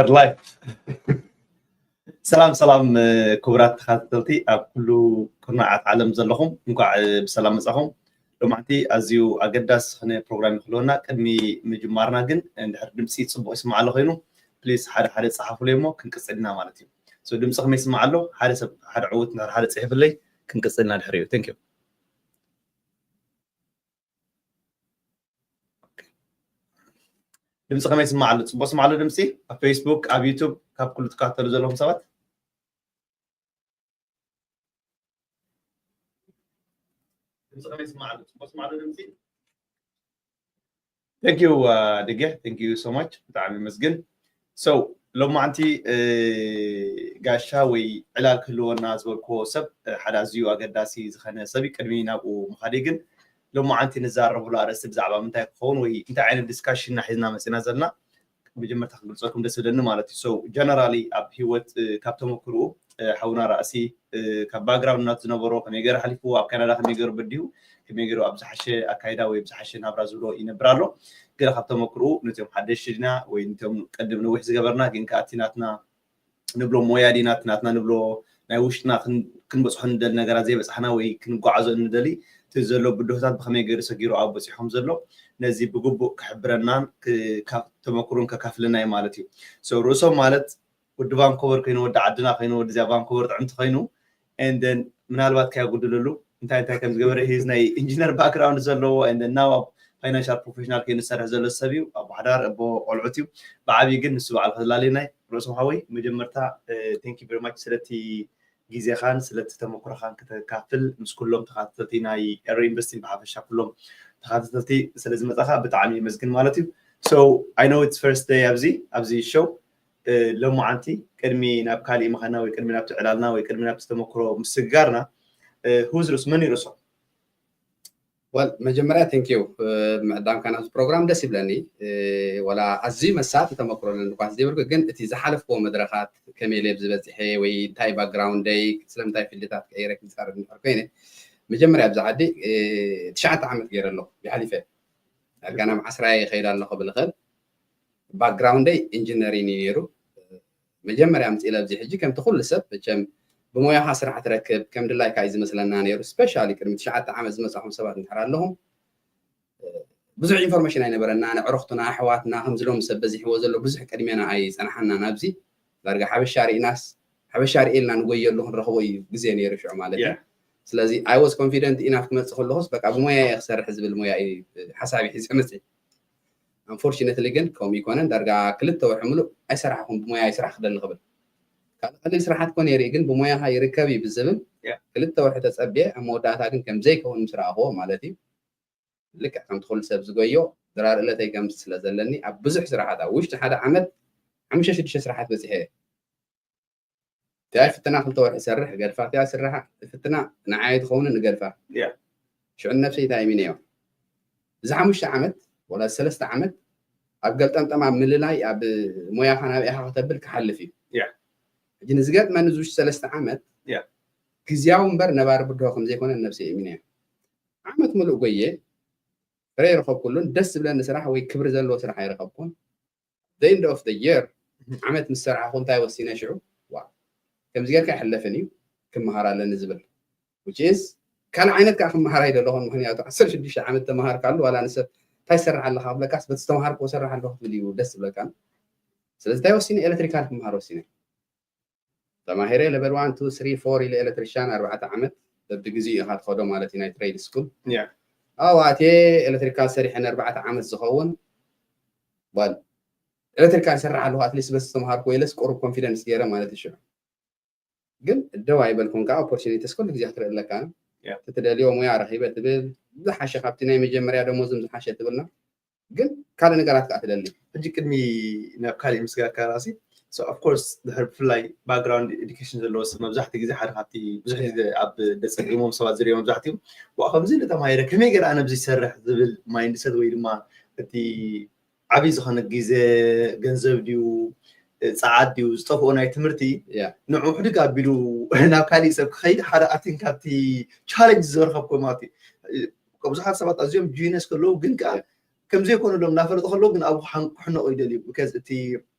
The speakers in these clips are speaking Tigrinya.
Live. ሰላም ሰላም፣ ክቡራት ተኸታተልቲ ኣብ ኩሉ ኩርናዓት ዓለም ዘለኹም፣ እንኳዕ ብሰላም መጻኹም። ሎማዕንቲ ኣዝዩ ኣገዳሲ ዝኾነ ፕሮግራም ክህልወና፣ ቅድሚ ምጅማርና ግን እንድሕር ድምፂ ፅቡቅ ይስማዕ ኣሎ ኮይኑ፣ ፕሊስ ሓደ ሓደ ፀሓፉለይ እሞ ክንቅፅል ኢና ማለት እዩ። ድምፂ ከመይ ይስማዕ ኣሎ? ሓደ ሰብ፣ ሓደ ዕውት እንድሕር ሓደ ፅሒፍለይ ክንቅፅል ኢና ድሕሪኡ። Thank you። ድምፂ ከመይ ይስማዕ ኣሎ? ፅቡቅ ይስማዕ ኣሎ ድምፂ? ኣብ ፌስቡክ፣ ኣብ ዩቱብ፣ ካብ ኩሉ ትከታተሉ ዘለኹም ሰባት ድምፂ ከመይ ይስማዕ ኣሎ? ፅቡቅ ይስማዕ ኣሎ ድምፂ? Thank you፣ ድጌ፣ thank you so much፣ ብጣዕሚ መስግን። So ሎማዕንቲ ጋሻ ወይ ዕላል ክህልወና ዝበልክዎ ሰብ ሓደ ኣዝዩ ኣገዳሲ ዝኸነ ሰብ እዩ። ቅድሚ ናብኡ ምኻደይ ግን ሎማዕንቲ ንዛረብሉ ኣርእስቲ ብዛዕባ ምንታይ ክኸውን ወይ እንታይ ዓይነት ዲስካሽን ሒዝና መፂና ዘለና መጀመርታ ክገልፀልኩም ደስ ዝብለኒ ማለት እዩ። So ጀነራሊ ኣብ ሂወት ካብ ተመክርኡ ሓውና ራእሲ ካብ ባክግራውንድ ናቱ ዝነበሮ ከመይ ገይሩ ሓሊፍዎ፣ ኣብ ካናዳ ከመይ ገይሩ በዲሁ፣ ከመይ ገይሩ ኣብ ዝሓሸ ኣካይዳ ወይ ኣብ ዝሓሸ ናብራ ዝብሎ ይነብር ኣሎ። ገለ ካብ ተመክርኡ ነቶም ሓደሽቲ ዲና ወይ ነቶም ቅድም ነዊሕ ዝገበርና ግን ከኣ እቲ ናትና ንብሎ ሞያ ዲና እቲ ናትና ንብሎ ናይ ውሽጥና ክንበፅሖ ንደሊ ነገራት ዘይበፃሕና ወይ ክንጓዓዞ እንደሊ እቲ ዘሎ ብድሆታት ብከመይ ገይሩ ሰጊሩ ኣብ በፂሖም ዘሎ ነዚ ብግቡእ ክሕብረናን ካብ ተመክሮን ከካፍለና እዩ ማለት እዩ። So ርእሶም ማለት ወዲ ቫንኮቨር ኮይኑ ወዲ ዓድና ኮይኑ ወዲ እዚኣ ቫንኮቨር ጥዕምቲ ኮይኑ and then ምናልባት ከያጉድለሉ እንታይ እንታይ ከም ዝገበረ ሂዝ ናይ ኢንጂነር ባክግራውንድ ዘለዎ and then ናው ኣብ ፋይናንሻል ፕሮፌሽናል ኮይኑ ዝሰርሕ ዘሎ ሰብ እዩ። ኣቦ ሓዳር ኣቦ ቆልዑት እዩ። ብዓብዪ ግን ንሱ በዓል ከዝላለዩ ናይ ርእሶም ሓወይ መጀመርታ thank you very much ስለቲ ግዜኻን ስለቲ ተመክሮኻን ክተካፍል ምስ ኩሎም ተኻተልቲ ናይ ኤሪ ኢንቨስቲንግ ብሓፈሻ ኩሎም ተኻተልቲ ስለ ዝመጻኻ ብጣዕሚ የመስግን ማለት እዩ። So I know it's first day ኣብዚ ኣብዚ ሾው ሎማዓንቲ ቅድሚ ናብ ካሊእ ምኻና ወይ ቅድሚ ናብቲ ዕላልና ወይ ቅድሚ ናብቲ ተመክሮ ምስግጋርና who's ርእሱ መን ይርእሶ? Well መጀመርያ thank you ምዕዳምካ ናብዚ ፕሮግራም ደስ ይብለኒ። ዋላ ኣዝዩ መሳጢ ተመክሮ ኣለኒ እኳ ዘይብልኩ ግን እቲ ዝሓለፍክዎ መድረኻት ከመይ ኢለ ኣብዚ በፂሐ ወይ እንታይ ባክግራውንደይ ስለምንታይ ፊልድታት ቀይረ ክዛረብ እንድሕር ኮይነ መጀመርያ ኣብዚ ዓዲ ትሽዓተ ዓመት ገይረ ኣለኹ ይሓሊፈ ዳርጋ ናብ ዓስራየ ይኸይድ ኣለኹ ብል እኽእል። ባክግራውንደይ ኢንጂነሪንግ እዩ ነይሩ። መጀመርያ ኣምፅእ ኢለ ኣብዚ ሕጂ ከምቲ ኩሉ ሰብ መቸም ብሞያኻ ስራሕ ትረክብ ከም ድላይካ እዩ ዝመስለና ነይሩ። ስፔሻሊ ቅድሚ ትሽዓተ ዓመት ዝመፃኹም ሰባት እንድሕር ኣለኹም ብዙሕ ኢንፎርሜሽን ኣይነበረና። ንዕረኽቱና ኣሕዋትና ከምዚ ሎም ሰብ በዚሕዎ ዘሎ ብዙሕ ቅድሜና ኣይፀናሓናን። ኣብዚ ዳርጋ ሓበሻ ርኢናስ ሓበሻ ርኤልና ንጎየሉ ክንረኽቦ እዩ ግዜ ነይሩ ሽዑ ማለት እዩ። ስለዚ I was confident enough ክመፅእ ከለኹስ በቃ ብሞያ እየ ክሰርሕ ዝብል ሞያ እዩ ሓሳብ ሒዘ መፅእ። Unfortunately ግን ከምኡ ይኮነን። ዳርጋ ክልተ ወርሒ ሙሉእ ኣይሰራሕኹን ብሞያ ይስራሕ ክደሊ ክብል ካልእ ቀሊል ስራሓት ኮነ ይርኢ ግን ብሞያኻ ይርከብ እዩ ብዝብል ክልተ ወርሒ ተፀቢየ ኣብ መወዳእታ ግን ከምዘይከውን ምስ ረኣኽዎ ማለት እዩ። ልክዕ ከምቲ ኩሉ ሰብ ዝጎዮ ድራር እለተይ ገምስ ስለ ዘለኒ ኣብ ብዙሕ ስራሓት ኣብ ውሽጢ ሓደ ዓመት ሓሙሽተ ሽዱሽተ ስራሓት በፂሐ እየ። እቲኣ ፍትና ክልተ ወርሒ ይሰርሕ እገድፋ እቲኣ ስርሓ ፍትና ንዓይ ትኸውንን እገድፋ ሽዑ ነብሰይ እንታይ ኢሚነዮ እዚ ሓሙሽተ ዓመት ወላ ሰለስተ ዓመት ኣብ ገልጠምጠም ኣብ ምልላይ ኣብ ሞያኻ ናበይ ኢኻ ከተብል ክሓልፍ እዩ ሕጂ ንዝገጥመኒ እዚ ውሽጢ ሰለስተ ዓመት ግዝያዊ እምበር ነባሪ ብድሆ ከምዘይኮነ ነብሰይ ኢሚነዮ ዓመት ሙሉእ ጎየ ፍረ ይረኸብኩሉን ደስ ዝብለኒ ስራሕ ወይ ክብሪ ዘለዎ ስራሕ ኣይረኸብኩን። The end of the year ዓመት ምስ ሰራሕኹ እንታይ ወሲነ ሽዑ ዋ ከምዚ ጌርካ ኣይሕለፍን እዩ ክመሃር ኣለኒ ዝብል which is ካልእ ዓይነት ከዓ ክመሃር ኣይደለኹን ምክንያቱ ዓሰርተ ሽዱሽተ ዓመት ተመሃርካሉ ዋላ ንሰብ እንታይ ትሰርሕ ኣለካ ክብለካስ በቲ ዝተምሃርክዎ እሰርሕ ኣለኹ ትብል እዩ ደስ ዝብለካ። ስለዚ እንታይ ወሲነ ኤሌክትሪካል ክመሃር ወሲነ ተማሂረ level one two three four ኢለ ኤሌክትሪሻን ኣርባዕተ ዓመት በብግዚኡ ኢኻ ትኸዶ ማለት እዩ ናይ ትሬድ ስኩል ኣዋቴ ኤሌክትሪካል ሰሪሐ ንኣርባዕተ ዓመት ዝኸውን ል ኤሌክትሪካል ይሰርሕ ኣለኹ ኣትሊስት በስ ዝተምሃርኩ ወይለስ ቁሩብ ኮንፊደንስ ገይረ ማለት እዩ ሽዑ ግን ደው ኣይበልኩን ከዓ ኦፖርቹኒቲስ ኩሉ ግዜ ክትርኢ ኣለካ ትትደልዮ ሙያ ረኺበ ትብል ዝሓሸ ካብቲ ናይ መጀመርያ ደሞዝም ዝሓሸ ትብልና ግን ካልእ ነገራት ከዓ ትደሊ ሕጂ ቅድሚ ናብ ካሊእ ምስጋካ ራሲ ኦፍኮርስ ድሕር ብፍላይ ባክግራውንድ ኤዱኬሽን ዘለዎ ሰብ መብዛሕትኡ ግዜ ሓደ ካብቲ ብዙሕ ግዜ ኣብ ደፀግሞም ሰባት ዝሪኦ መብዛሕትኡ ዋ ከምዚ ንተማሂረ ከመይ ገር ኣነ ብዚ ይሰርሕ ዝብል ማይንድሰት ወይ ድማ እቲ ዓብይ ዝኾነ ግዜ ገንዘብ ድዩ ፀዓት ድዩ ዝጠፍኦ ናይ ትምህርቲ ንዑ ሕድግ ኣቢሉ ናብ ካሊእ ሰብ ክኸይድ ሓደ ኣቲን ካብቲ ቻለንጅ ዝረከብኮ ማለት እዩ ብዙሓት ሰባት ኣዝዮም ጂነስ ከለዉ ግን ከዓ ከምዘይኮነሎም እናፈለጡ ከለዉ ግን ኣብኡ ክሕነቑ ይደልዩ because እቲ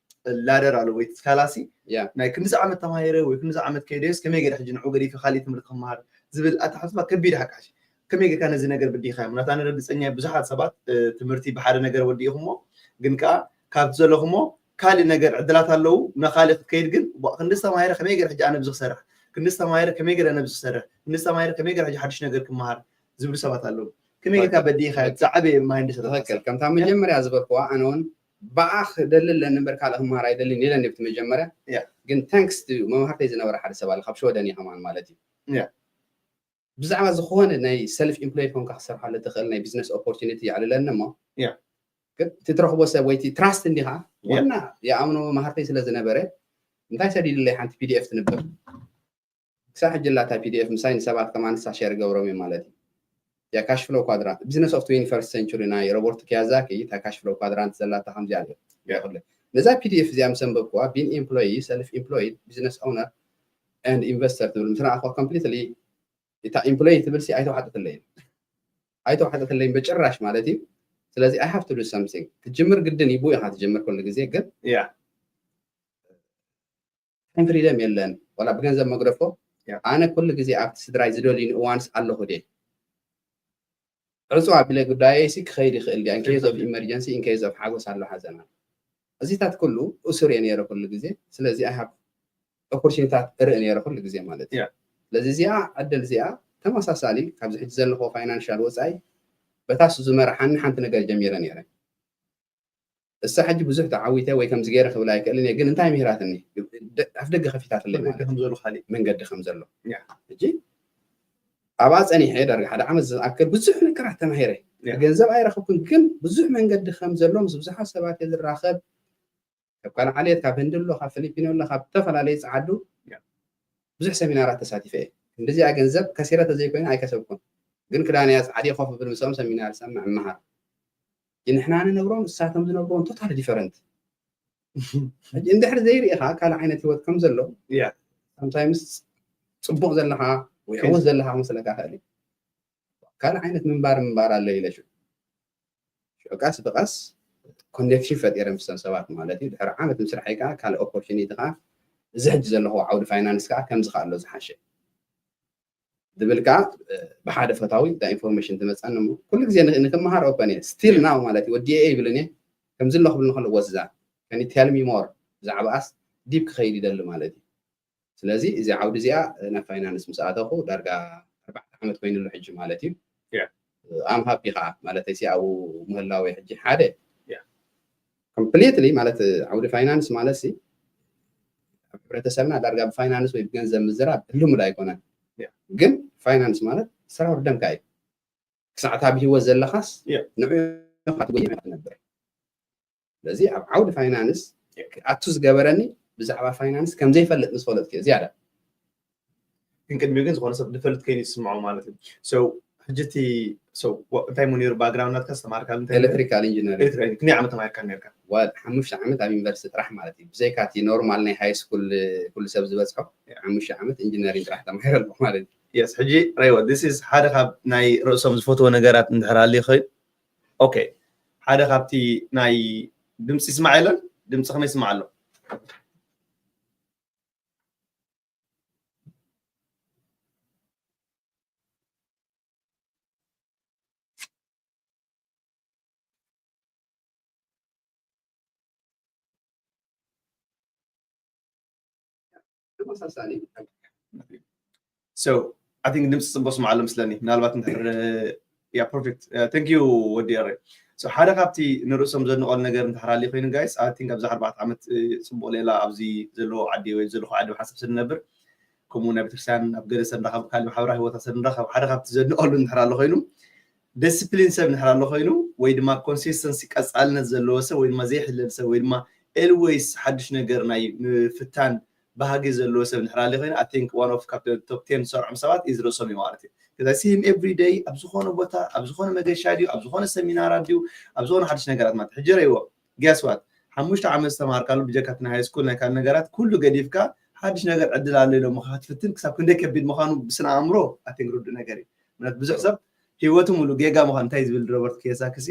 ላደር ኣሎ ወይ ስካላሲ ያ ናይ ክንዚ ዓመት ተማሂረ ወይ ክንዚ ዓመት ከይደስ ከመይ ገይረ ሕጂ ንዑ ገዲፈ ካሊእ ትምህርቲ ክመሃር ዝብል ኣተሓስባ ከቢድ ሓቃሽ። ከመይ ጌርካ ነዚ ነገር በዲኻ? ምክንያቱ ኣነ ርግፀኛ ብዙሓት ሰባት ትምህርቲ ብሓደ ነገር ወዲእኹሞ ግን ከዓ ካብቲ ዘለኹሞ ካልእ ነገር ዕድላት ኣለዉ። ንካልእ ክትከይድ ግን ክንዲ ዝተማሂረ ከመይ ገይረ ሕጂ ኣነ ብዚ ክሰርሕ፣ ክንዲ ዝተማሂረ ከመይ ገይረ ነብዚ ክሰርሕ፣ ክንዲ ዝተማሂረ ከመይ ገይረ ሕጂ ሓድሽ ነገር ክመሃር ዝብሉ ሰባት ኣለዉ። ከመይ ጌርካ በዲኻ? ዝዓበየ ማይንድ ትኽክል። ከምታ መጀመርያ ዝበልኩዋ ኣነ እውን ብኣ ክደሊ ኣለኒ እምበር ካልእ ክመሃር ኣይደልን ኢለኒ ብቲ መጀመርያ። ያ። ግን ታንክስ ቱ መምሃርተይ ዝነበረ ሓደ ሰብ ኣለ ካብ ሽወደን እዩ ከማን ማለት እዩ። ያ። ብዛዕባ ዝኾነ ናይ ሰልፍ ኢምፕሎይድ ኮንካ ክሰርሓሉ ትኽእል ናይ ቢዝነስ ኦፖርቹኒቲ የዕልለኒ እሞ ያ። ግን እቲ ትረኽቦ ሰብ ወይ እቲ ትራስት እንዲኻ ያ። ዋና የኣምኖ መምሃርተይ ስለ ዝነበረ እንታይ ሰዲድለይ ሓንቲ ፒዲኤፍ ትንብር ክሳብ ሕጂ ላታ ፒዲኤፍ ምሳይ ንሰባት ከማን ንሳ ሸር ገብሮም እዮም ማለት እዩ። ያ ካሽ ፍሎ ኳድራንት ቢዝነስ ኦፍ ትዌንቲ ፈርስት ሴንቹሪ ናይ ሮበርት ኪያዛኪ እታ ካሽ ፍሎ ኳድራንት ዘላታ ከምዚኣ እያ። ነዛ ፒዲኤፍ እዚኣ ምስ ኣንበብኩዋ ቢን ኤምፕሎይ ሰልፍ ኢምፕሎይድ ቢዝነስ ኦነር ኤንድ ኢንቨስተር ትብል ምስ ረኣኹዋ ኮምፕሊትሊ እታ ኢምፕሎይ ትብል ሲ ኣይተዋሕጠትለይን ኣይተዋሕጠትለይን በጭራሽ ማለት እዩ። ስለዚ I have to do something ክትጅምር ግድን እዩ። ብኡ ኢኻ ትጅምር ኩሉ ግዜ ግን ያ ታይም ፍሪደም የለን ዋላ ብገንዘብ መግደፎ ያ። ኣነ ኩሉ ግዜ ኣብቲ ስድራይ ዝደልዩኒ እዋንስ ኣለኹ ድየ ዕፅዋ ቢለ ጉዳየይ ሲ ክኸይድ ይኽእል ድያ ኢንኬዝ ኦፍ ኢመርጀንሲ ኢንኬዝ ኦፍ ሓጎስ ኣሎ ሓዘና እዚታት ኩሉ እሱር እየ ነይረ ኩሉ ግዜ ስለዚ I have ኦፖርቹኒታት እርኢ ነይረ ኩሉ ግዜ ማለት እዩ ያ። ስለዚ እዚኣ ዕድል እዚኣ ተመሳሳሊ ካብዚ ሕጂ ዘለኹ ፋይናንሻል ወፃኢ በታሱ ዝመርሓኒ ሓንቲ ነገር ጀሚረ ነይረ እሳ ሕጂ ብዙሕ ተዓዊተ ወይ ከምዚ ገይረ ክብል ኣይክእልን እየ ግን እንታይ ምሂራትኒ ኣፍ ደገ ከፊታትለይ ማለት ከም ዘሎ ካሊእ መንገዲ ከም ዘሎ ያ። ሕጂ ኣብኣ ፀኒሐ ዳርጋ ሓደ ዓመት ዝኣክል ብዙሕ ነገራት ተማሂረ ያ። ገንዘብ ኣይረኸብኩን ግን ብዙሕ መንገዲ ከም ዘሎ ምስ ብዙሓት ሰባት እየ ዝራኸብ ካብ ካልእ ዓሌት ካብ ህንዲ ኣሎ ካብ ፊሊፒኖ ኣሎ ካብ ዝተፈላለዩ ፀዓዱ ያ። ብዙሕ ሰሚናራት ተሳቲፈ እየ እንደዚኣ ገንዘብ ከሲረ ተዘይኮይነ ኣይከሰብኩን ግን ክዳንያ ፀዓዲ ኮፍ ብል ምስኦም ሰሚናር ሰምዕ እመሃር ንሕና ንነብሮም እሳቶም ዝነብሮም ቶታል ዲፈረንት እንድሕር ዘይርኢኻ ካልእ ዓይነት ህይወት ከም ዘሎ ያ። ሳምታይምስ ፅቡቕ ዘለኻ ወይ ዕዉት ዘለኻ ክመስለካ ክእል እዩ ካልእ ዓይነት ምንባር ምንባር ኣሎ ኢለ ሽዑ ሽዑ ቀስ ብቀስ ኮኔክሽን ፈጢረ ምስቶም ሰባት ማለት እዩ ድሕሪ ዓመት ምስራሕ ከዓ ካልእ ኦፖርቹኒቲ ከዓ እዚ ሕጂ ዘለኹ ዓውዲ ፋይናንስ ከዓ ከምዚ ከዓ ኣሎ ዝሓሸ ዝብል ከዓ ብሓደ ፈታዊ እዛ ኢንፎርሜሽን ትመፀኒ እሞ ኩሉ ግዜ ንክመሃር ኦፐን እየ ስቲል ናው ማለት እዩ ወዲኤ ይብልን እየ ከምዚ ኣሎ ክብል ከሎ ወስዛ ከኒ ቴል ሚ ሞር ብዛዕባኣስ ዲፕ ክኸይድ ይደሊ ማለት እዩ ስለዚ እዚ ዓውዲ እዚኣ ናብ ፋይናንስ ምስ ኣተኹ ዳርጋ ኣርባዕተ ዓመት ኮይኑ ኣሎ ሕጂ ማለት እዩ ኣም ሃፒ ከዓ ማለት ሲ ኣብኡ ምህላወ ሕጂ ሓደ ኮምፕሊትሊ ማለት ዓውዲ ፋይናንስ ማለት ሲ ኣብ ሕብረተሰብና ዳርጋ ብፋይናንስ ወይ ብገንዘብ ምዝራብ ልሙድ ኣይኮነን ግን ፋይናንስ ማለት ስራውር ደምካ እዩ ክሳዕታ ብሂወት ዘለኻስ ንዑ ትጎይ ትነብር ስለዚ ኣብ ዓውዲ ፋይናንስ ኣቱ ዝገበረኒ ብዛዕባ ፋይናንስ ከምዘይፈልጥ ምስ ፈለጥኩ ዝያዳ ግን ቅድሚኡ ግን ዝኾነ ሰብ ዝፈልጥ ከይኑ ይስምዖ ማለት እዩ ሕጂ እቲ እንታይ ሞ ነሩ ባክግራውንድ ናትካ ዝተማርካ ኤሌክትሪካል ኢንጂነሪንግ ክንደይ ዓመት ተማሂርካ ነርካ ሓሙሽተ ዓመት ኣብ ዩኒቨርሲቲ ጥራሕ ማለት እዩ ብዘይካ እቲ ኖርማል ናይ ሃይ ስኩል ኩሉ ሰብ ዝበፅሖ ሓሙሽተ ዓመት ኢንጂነሪንግ ጥራሕ ተማሂረ ኣለኩ ማለት እዩ የስ ሕጂ ረይወ ስ ሓደ ካብ ናይ ርእሶም ዝፈትዎ ነገራት እንድሕር ኣሊ ይኽእል ኦኬ ሓደ ካብቲ ናይ ድምፂ ይስማዕ የለን ድምፂ ከመይ ይስማዕ ኣሎ ተመሳሳሊ so I think ድምፂ ፅቡቅ ስማዕ ኣሎ ምስለኒ ምናልባት እንድሕር ያ ፐርፌክት thank you ወዲ ረ ሓደ ካብቲ ንርእሶም ዘንቀሉ ነገር እንተሓራሊ ኮይኑ guys I think ኣብዚ ኣርባዕተ ዓመት ፅቡቅ ሌላ ኣብዚ ዘለዎ ዓዲ ወይ ዘለኹ ዓዲ ሓሳብ ስንነብር ከምኡ ናይ ቤተክርስትያን ኣብ ገለ ሰብ ንራኸብ ካልእ ማሕበራዊ ህይወታት ሰብ ንራኸብ ሓደ ካብቲ ዘንቀሉ እንድሕር ኣሎ ኮይኑ ዲስፕሊን ሰብ እንድሕር ኣሎ ኮይኑ ወይ ድማ ኮንሲስተንሲ ቀፃልነት ዘለዎ ሰብ ወይ ድማ ዘይሕለል ሰብ ወይ ድማ ኤልወይስ ሓድሽ ነገር ናይ ምፍታን ባህጊ ዘለዎ ሰብ እንድሕር ኣሎ ኮይኑ I think one of ካብ top ten ዝሰርዖም ሰባት እዩ ዝርእሶም እዩ ማለት እዩ because I see him every day ኣብ ዝኾነ ቦታ ኣብ ዝኾነ መገሻ ድዩ ኣብ ዝኾነ ሰሚናራት ድዩ ኣብ ዝኾነ ሓድሽ ነገራት ማለት ሕጂ ረይዎ guess what ሓሙሽተ ዓመት ዝተማሃርካሉ ብጀካ እቲ ናይ ሃይ ስኩል ናይ ካልእ ነገራት ኩሉ ገዲፍካ ሓድሽ ነገር ዕድል ኣሎ ኢሎምኻ ክትፍትን ክሳብ ክንደይ ከቢድ ምዃኑ ብስነ ኣእምሮ I think ርዱእ ነገር እዩ ምክንያቱ ብዙሕ ሰብ ህይወቱ ሙሉ ጌጋ ምዃኑ እንታይ ዝብል ሮበርት ኪዮሳኪ ሲ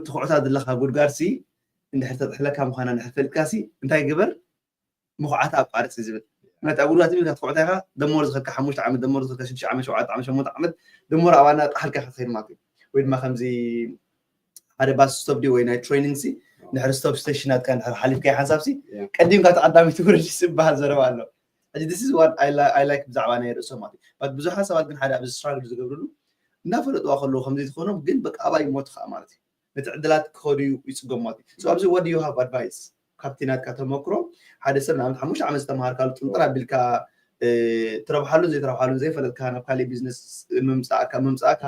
ትኹዕታ ዘለኻ ጉድጋድ ሲ እንድሕር ተጥሕለካ ምዃና እንድሕር ፈልጥካሲ እንታይ ግበር? ምኹዓት ኣቋርጽ እዩ ዝብል። ምክንያቱ ኣብ ጉልባት ሚልካ ትኹዕታ ኢኻ፣ ደሞር ዝኸልካ ሓሙሽተ ዓመት፣ ደሞር ዝኸልካ ሽዱሽተ ዓመት፣ ሸውዓተ ዓመት፣ ሸሞንተ ዓመት፣ ደሞር ኣባና ጣሕልካ ኢኻ ትኸይድ ማለት እዩ። ወይ ድማ ከምዚ ሓደ ባስ ስቶፕ ድዩ ወይ ናይ ትሬኒንግ ሲ፣ ድሕሪ ስቶፕ ስቴሽን ናትካ ድሕሪ ሓሊፍካ ሓንሳብ ሲ፣ ቀዲምካ ተቐዳሚ ትውርድ ዝበሃል ዘረባ ኣሎ። ሕጂ this is what I like ብዛዕባ ናይ ርእሶም ማለት እዩ። ብዙሓት ሰባት ግን ሓደ ኣብዚ ስትራግል ዝገብርሉ እናፈለጥዋ ከለዉ ከምዚ ትኾኖም ግን በቃ ኣባይ ሞት ከዓ ማለት እዩ። ነቲ ዕድላት ክኸዱ ይፅገሙ ማለት እዩ። ኣብዚ what do you have advice ካብቲ ናትካ ተመክሮ ሓደ ሰብ ንኣብነት ሓሙሽተ ዓመት ዝተምሃርካሉ ጥንጥር ኣቢልካ ትረብሓሉን ዘይትረብሓሉን ዘይፈለጥካ ናብ ካሊእ ቢዝነስ ምምፃእካ ምምፃእካ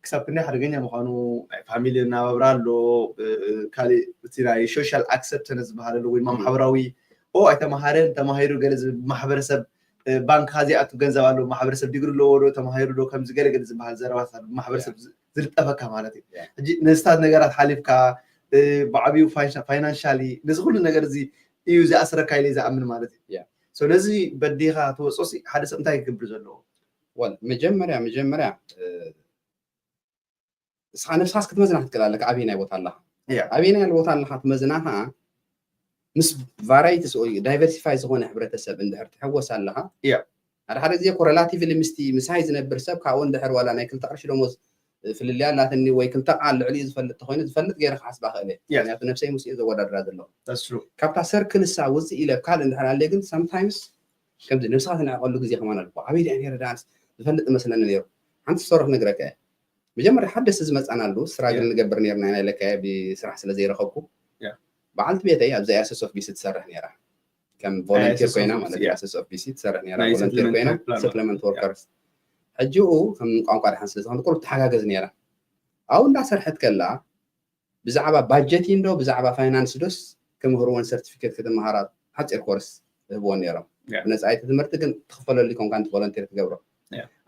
ክሳብ ክንደይ ሓደገኛ ምዃኑ ናይ ፋሚሊ እናባብራ ኣሎ። ካሊእ እቲ ናይ ሶሻል ኣክሰፕተንስ ዝበሃል ኣሎ ወይ ድማ ማሕበራዊ ኦ ኣይተምሃረን ተማሂሩ ገለ ዝብል ማሕበረሰብ ባንክ ዚኣቱ ገንዘብ ኣሎ ማሕበረሰብ ዲግሪ ኣለዎ ዶ ተማሂሩ ዶ ከምዚ ገለ ገለ ዝበሃል ዘረባታት ኣሎ ማሕበረሰብ ዝልጠፈካ ማለት እዩ። ሕጂ ነስታት ነገራት ሓሊፍካ ብዓብዩ ፋይናንሻሊ ነዚ ኩሉ ነገር እዚ እዩ ዝኣስረካ ኢለ ዝኣምን ማለት እዩ። ነዚ በዲኻ ትወፅኦ ሓደ ሰብ እንታይ ክገብር ዘለዎ? መጀመርያ መጀመርያ እስኻ ነብስኻስ ክትመዝና ክትክእል ኣለካ። ኣበየናይ ቦታ ኣለኻ? ኣበየናይ ቦታ ኣለኻ ትመዝና ከዓ ምስ ቫራይቲ ዳይቨርሲፋይ ዝኾነ ሕብረተሰብ እንድሕር ትሕወስ ኣለኻ ሓደ ሓደ ግዜ ኮረላቲቭሊ ምስቲ ምሳይ ዝነብር ሰብ ካብኡ እንድሕር ዋላ ናይ ክልተ ቅርሺ ደሞዝ ፍልልያ ኣላትኒ ወይ ክልተ ቃል ልዕሊኡ ዝፈልጥ ተኮይኑ ዝፈልጥ ገይረ ክሓስባ ክእል እየ። ምክንያቱ ነብሰይ ምስኡ ዘወዳድራ ዘለኹ ካብታ ሰርክል እሳ ውፅእ ኢለ ካልእ እንድሕር ኣለ ግን ሳምታይምስ ከምዚ ነብስኻ ትንዕቀሉ ግዜ ከማን ኣሎ። ኣበይ ድያ ነረ ዳንስ ዝፈልጥ መስለኒ ነይሩ። ሓንቲ ስቶሪ ክነግረካ እየ። መጀመርያ ሓደስ ዝመፃናሉ ስትራግል ንገብር ነርና ኢና ኢለካ ብስራሕ ስለ ዘይረኸብኩ በዓልቲ ቤተይ ኣብዚ ኣያሰስ ኦፍ ቢሲ ትሰርሕ ነራ ከም ቮለንቲር ኮይና ማለት ኣያሰስ ኦፍ ቢሲ ትሰርሕ ነራ ቮለንቲር ኮይና ሰፕለመንት ወርከርስ ሕጂኡ ከም ቋንቋ ድሓን ስለ ዝኾነ ቁሩብ ተሓጋገዝ ነራ ኣብኡ እንዳሰርሐት ከላ ብዛዕባ ባጀቲንግ ዶ ብዛዕባ ፋይናንስ ዶስ ክምህርወን ሰርቲፊኬት ክትመሃራ ሓፂር ኮርስ ዝህብወን ነይሮም። ብነፃ እቲ ትምህርቲ ግን ትኽፈለሉ ይኮንካ ንቲ ቮለንቲር ትገብሮ።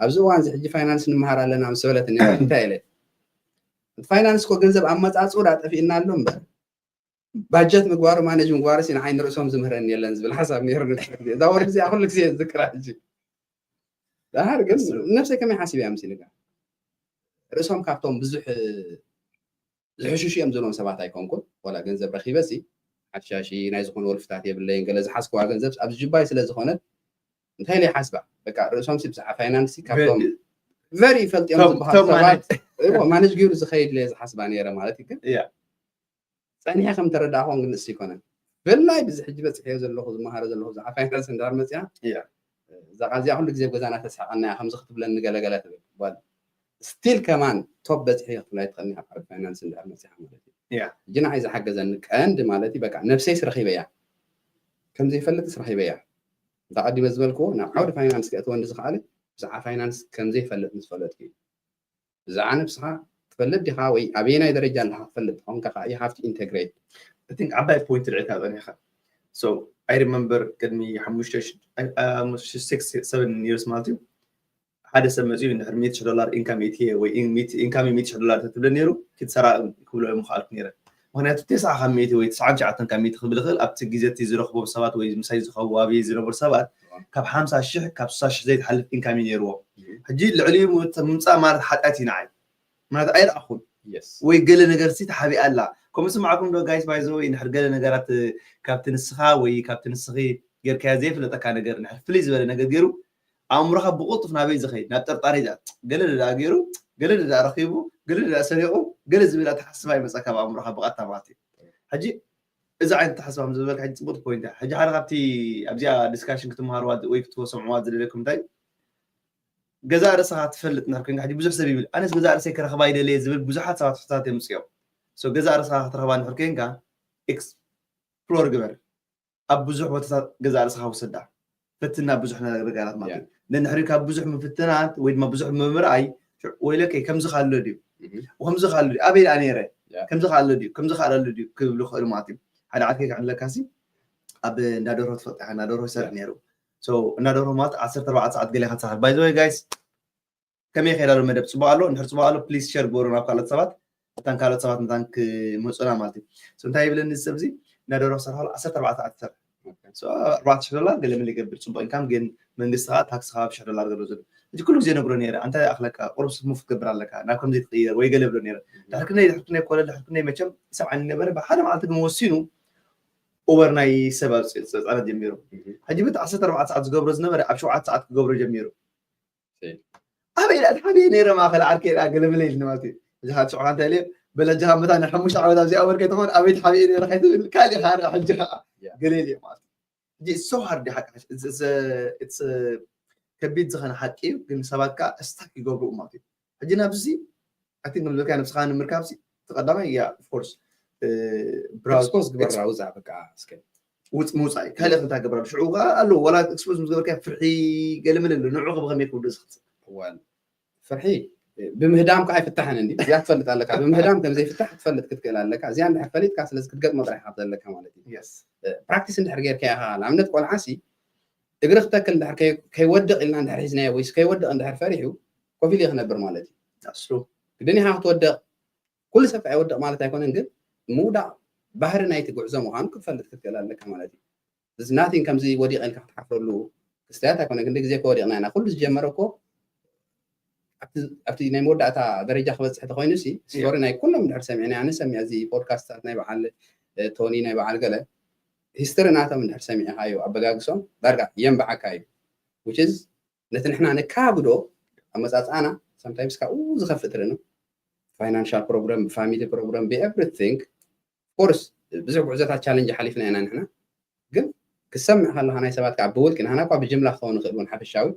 ኣብዚ እዋን እዚ ሕጂ ፋይናንስ ንምሃር ኣለና ምስ በለት እንታይ ኢለ እቲ ፋይናንስ ኮ ገንዘብ ኣመፃፅኡ ዳ ጠፊእና ኣሎ እምበር ባጀት ምግባሩ ማኔጅ ምግባሩ ሲ ንዓይ ንርእሶም ዝምህረኒ የለን ዝብል ሓሳብ ነይሩ። እዛ ወርዲ እዚኣ ኩሉ ግዜ ዝዝክራ ሕጂ። ዳሃር ግን ነብሰይ ከመይ ሓሲብ እያ ምስ ኢልካ ርእሶም ካብቶም ብዙሕ ዝሕሽሹ እዮም ዝብሎም ሰባት ኣይኮንኩን። ዋላ ገንዘብ ረኪበ ሲ ሓሻሺ ናይ ዝኾነ ወልፍታት የብለይን ገለ ዝሓዝክዋ ገንዘብ ኣብ ጅባይ ስለ ዝኾነት እንታይ ኢለ ይሓስባ በቃ ርእሶም ሲ ብዛዕባ ፋይናንስ ካብቶም ቨሪ ፈልጥዮም ዝበሃሉ ሰባት ማኔጅ ገይሩ ዝኸይድ ኢለ ዝሓስባ ነይረ ማለት እዩ። ግን ጸኒሐ ከም ተረዳእኹም ግን ንሱ ይኮነን ብላይ ብዚ ሕጂ በፅሕዮ ዘለኹ ዝመሃረ ዘለኹ ብዛዕባ ፋይናንስ እንዳር መፅያ እዛ ቃል እዚኣ ኩሉ ግዜ ገዛና ተስሓቀና እያ ከምዚ ክትብለኒ ገለገለ ትብል ጓል ስቲል ከማን ቶፕ በፅሒ ክትብላ ይትኽእልኒ ካብ ዓርቢ ፋይናንስ እንድሕር መፅያ ማለት እዩ። ሕጂ ንዓይ ዝሓገዘኒ ቀንዲ ማለት እዩ በቃ ነብሰይስ ረኺበያ ከምዘይፈልጥስ ረኺበያ እንተ ቀዲመ ዝበልክዎ ናብ ዓውዲ ፋይናንስ ክእትወኒ ዝኽኣለ ብዛዕባ ፋይናንስ ከምዘይፈልጥ ምስ ፈለጥኩ እዩ። ብዛዕባ ነብስኻ ትፈልጥ ዲኻ ወይ ኣበየናይ ደረጃ ኣለኻ ክትፈልጥ ተኾንካ ከዓ you have to integrate። I think ዓባይ ፖይንት ልዕልካ ጸኒሕካ። So I remember ቅድሚ ሓሙሽተ six seven years ማለት እዩ ሓደ ሰብ መፅኡ እንድሕር ሚእቲ ሺሕ ዶላር ኢንካም የእትየ ወይ ኢንካም ሚእቲ ሺሕ ዶላር ተትብለ ነይሩ ክትሰራ ክብሎ ምኽኣልኩ ነይረ። ምክንያቱ ተስዓ ካብ ሚእቲ ወይ ትስዓን ትሽዓተን ካብ ሚእቲ ክብል ይኽእል ኣብቲ ግዜ እቲ ዝረኽቦም ሰባት ወይ ምሳይ ዝኸቡ ኣብየ ዝነበሩ ሰባት ካብ ሓምሳ ሽሕ ካብ ስሳ ሽሕ ዘይትሓልፍ ኢንካም እዩ ነይርዎም። ሕጂ ልዕሊኡ ምምፃእ ማለት ሓጢኣት እዩ ንዓይ። ምክንያቱ ኣይረኣኹን ወይ ገለ ነገር ሲ ተሓቢኣ ኣላ። ከምኡ ስማዕኩም ዶ ጋይስ ባይዘወይ እንድሕር ገለ ነገራት ካብቲ ንስኻ ወይ ካብቲ ንስኺ ጌርካዮ ዘይፍለጠካ ነገር እንድሕር ፍልይ ዝበለ ነገር ገይሩ ኣእምሮኻ ብቕልጡፍ ናበይ ዝኸይድ ናብ ጥርጣሬ ዛ ገለ ደኣ ገይሩ ገለ ደኣ ረኺቡ ገለ ደኣ ሰሪቑ ገለ ዝብል ኣተሓስባ ይመፀካ ኣብ ኣእምሮኻ ብቐጥታ ማለት እዩ። ሕጂ እዚ ዓይነት ኣተሓስባ ምስ ዝበልካ ሕጂ ፅቡቅ ፖይንት እያ። ሕጂ ሓደ ካብቲ ኣብዚኣ ዲስካሽን ክትመሃርዋ ወይ ክትሰምዕዋ ዝደለኩም እንታይ ገዛ ርእስኻ ትፈልጥ እንድሕር ኮይንካ ሕጂ ብዙሕ ሰብ ይብል ኣነስ ገዛ ርእሰይ ክረኽባ ይደለየ ዝብል ብዙሓት ሰባት ሕቶታት የምፅኦም። ገዛ ርእስኻ ክትረኽባ እንድሕር ኮይንካ ኤክስፕሎር ግበር። ኣብ ብዙሕ ቦታታት ገዛ ርእስኻ ውሰዳ ፈትና ብዙሕ ነገራት ማለት እዩ። ነንሕሪ ካብ ብዙሕ ምፍትናት ወይ ድማ ብዙሕ ምምርኣይ ወይለከይ ከምዚ ካሎ ድዩ ከምዚ ካሎ ድዩ ኣበይ ደኣ ነይረ ከምዚ ካሎ ድዩ ከምዚ ካሎ ድዩ ክብሉ ክእሉ ማለት እዩ። ሓደ ዓርከይ ክዕለካ ሲ ኣብ እንዳደርሆ ትፈልጥ ኢኻ እንዳደርሆ ይሰርሕ ነይሩ። እንዳደርሆ ማለት ዓሰርተ ኣርባዕተ ሰዓት ገለ ኢኻ ትሰርሕ። By the way guys ከመይ ከይዳ ዶ መደብ ጽቡቅ ኣሎ እንድሕር ጽቡቅ ኣሎ ፕሊስ ሸር ግበሩ ናብ ካልኦት ሰባት መታን ካልኦት ሰባት መታን ክመጹና ማለት እዩ። እንታይ ይብለኒ እዚ ሰብ እዚ እንዳደርሆ ክሰርሕ ከሎ ዓሰርተ ኣርባዕተ ሰዓት ይሰርሕ So ኣርባዕተ ሽሕ ዶላር ገለ መለ ይገብር፣ ፅቡቅ ኢንካም፣ ግን መንግስቲ ከዓ ታክስ ካብ ሽሕ ዶላር ገለ ዘሎ። እዚ ኩሉ ግዜ ነግሮ ነይረ፣ ኣንታ ኣኽለካ ቁሩብ ስሙፍ ክትገብር ኣለካ፣ ናብ ከምዚ ትቕየር ወይ ገለ ብሎ ነይረ። ድሕር ክንደይ ድሕር ክንደይ ኮለ ድሕር ክንደይ መቸም ሰብዓኒ ነበረ፣ ብሓደ መዓልቲ ግን ወሲኑ ኡበር ናይ ሰብ ኣብ ፅ- ፅ- ፃነት ጀሚሩ። ሕጂ በቲ ዓሰርተ ኣርባዕተ ሰዓት ዝገብሮ ዝነበረ ኣብ ሸውዓተ ሰዓት ክገብሮ ጀሚሩ። ኣበይ ኢላ ተሓብየ ነይረ ማእኸል ዓርከይ ኢላ ገለ መለ ኢልኒ ማለት እዩ። እዚኻ ትሽዑ ካንታ ኢለ በለ እጅኻ መታ ንሓሙሽተ ዓመት ኣብዚኣ ወር ከይትኾን ኣበይ ተሓብየ ነይረ ከይትብል ካልእ ኢኻ ርኣ ሕጂ ኸዓ ገለ ኢለ ማለት እዩ። ሕጂ it's so hard ሓቂ it's- it's- it's ከቢድ ዝኾነ ሓቂ እዩ፣ ግን ሰባት ከዓ ስታክ ይገብሩ ማለት እዩ። ሕጂ ናብዚ ኣቲ ንብለካ ነብስኻ ንምርካብ ሲ ተቐዳማይ ያ ኦፍኮርስ ብራውዝ ኤክስፖዝ ግበራ ውፃእ በቃ እስከ ውፅ ምውፃእ እዩ። ካልእ እንታይ ገብራ ሽዑ ከዓ ኣለዎ ዋላ ኤክስፖዝ ምስ ገበርካ ፍርሒ ገለመለ ኣሎ ንዑ ብኸመይ ክውዶ ዝኽእል እዋን ፍርሒ ብምህዳም ከዓ ኣይፍታሕን እንዲ እዚኣ ትፈልጥ ኣለካ። ብምህዳም ከም ዘይፍታሕ ክትፈልጥ ክትክእል ኣለካ። እዚኣ እንድሕር ፈሊጥካ ስለዚ ክትገጥሞ ጥራሕ ካብ ዘለካ ማለት እዩ። የስ ፕራክቲስ እንድሕር ጌርካ ኢኻ ንኣብነት ቆልዓ ሲ እግሪ ክተክል እንድሕር ከይ- ከይወድቕ ኢልና እንድሕር ሒዝናዮ ወይስ ከይወድቕ እንድሕር ፈሪሑ ኮፍ ኢሉ ክነብር ማለት እዩ። ኣስሩ ግድን ኢኻ ክትወድቕ ኩሉ ሰብ ኣይወድቕ ማለት ኣይኮነን፣ ግን ምውዳቕ ባህሪ ናይቲ ጉዕዞ ምዃኑ ክትፈልጥ ክትክእል ኣለካ ማለት እዩ። እዚ ናቲንግ ከምዚ ወዲቐ ኢልካ ክትሓፍረሉ ክስተያት ኣይኮነ። ክንዲ ግዜ ከወዲቕና ኢና። ኩሉ ዝጀመረ እኮ ኣብቲ ኣብቲ ናይ መወዳእታ ደረጃ ክበፅሕ ተኮይኑ ሲ ስቶሪ ናይ ኩሎም ድሕር ሰሚዕና ኣነ ሰሚዐ እዚ ፖድካስታት ናይ በዓል እ፣ ቶኒ ናይ በዓል ገለ ሂስትሪ ናቶም ድሕር ሰሚዕካዮ ኣበጋግሶም ዳርጋ የንባዓካ እዩ። Which is ነቲ ንሕና ነካብዶ ኣመፃፅኣና sometimes ካብኡ ዝኸፍእ ትርኢ ነው። ፋይናንሻል ፕሮብለም፣ ፋሚሊ ፕሮብለም፣ ብኤቭሪቲንግ ኮርስ ብዙሕ ጉዕዞታት ቻለንጅ ሓሊፍና ኢና ንሕና። ግን ክሰምዕ ከለካ ናይ ሰባት ከዓ ብውልቂ ንሕና እኳ ብጅምላ ክኸውን ንኽእል እውን ሓፈሻዊ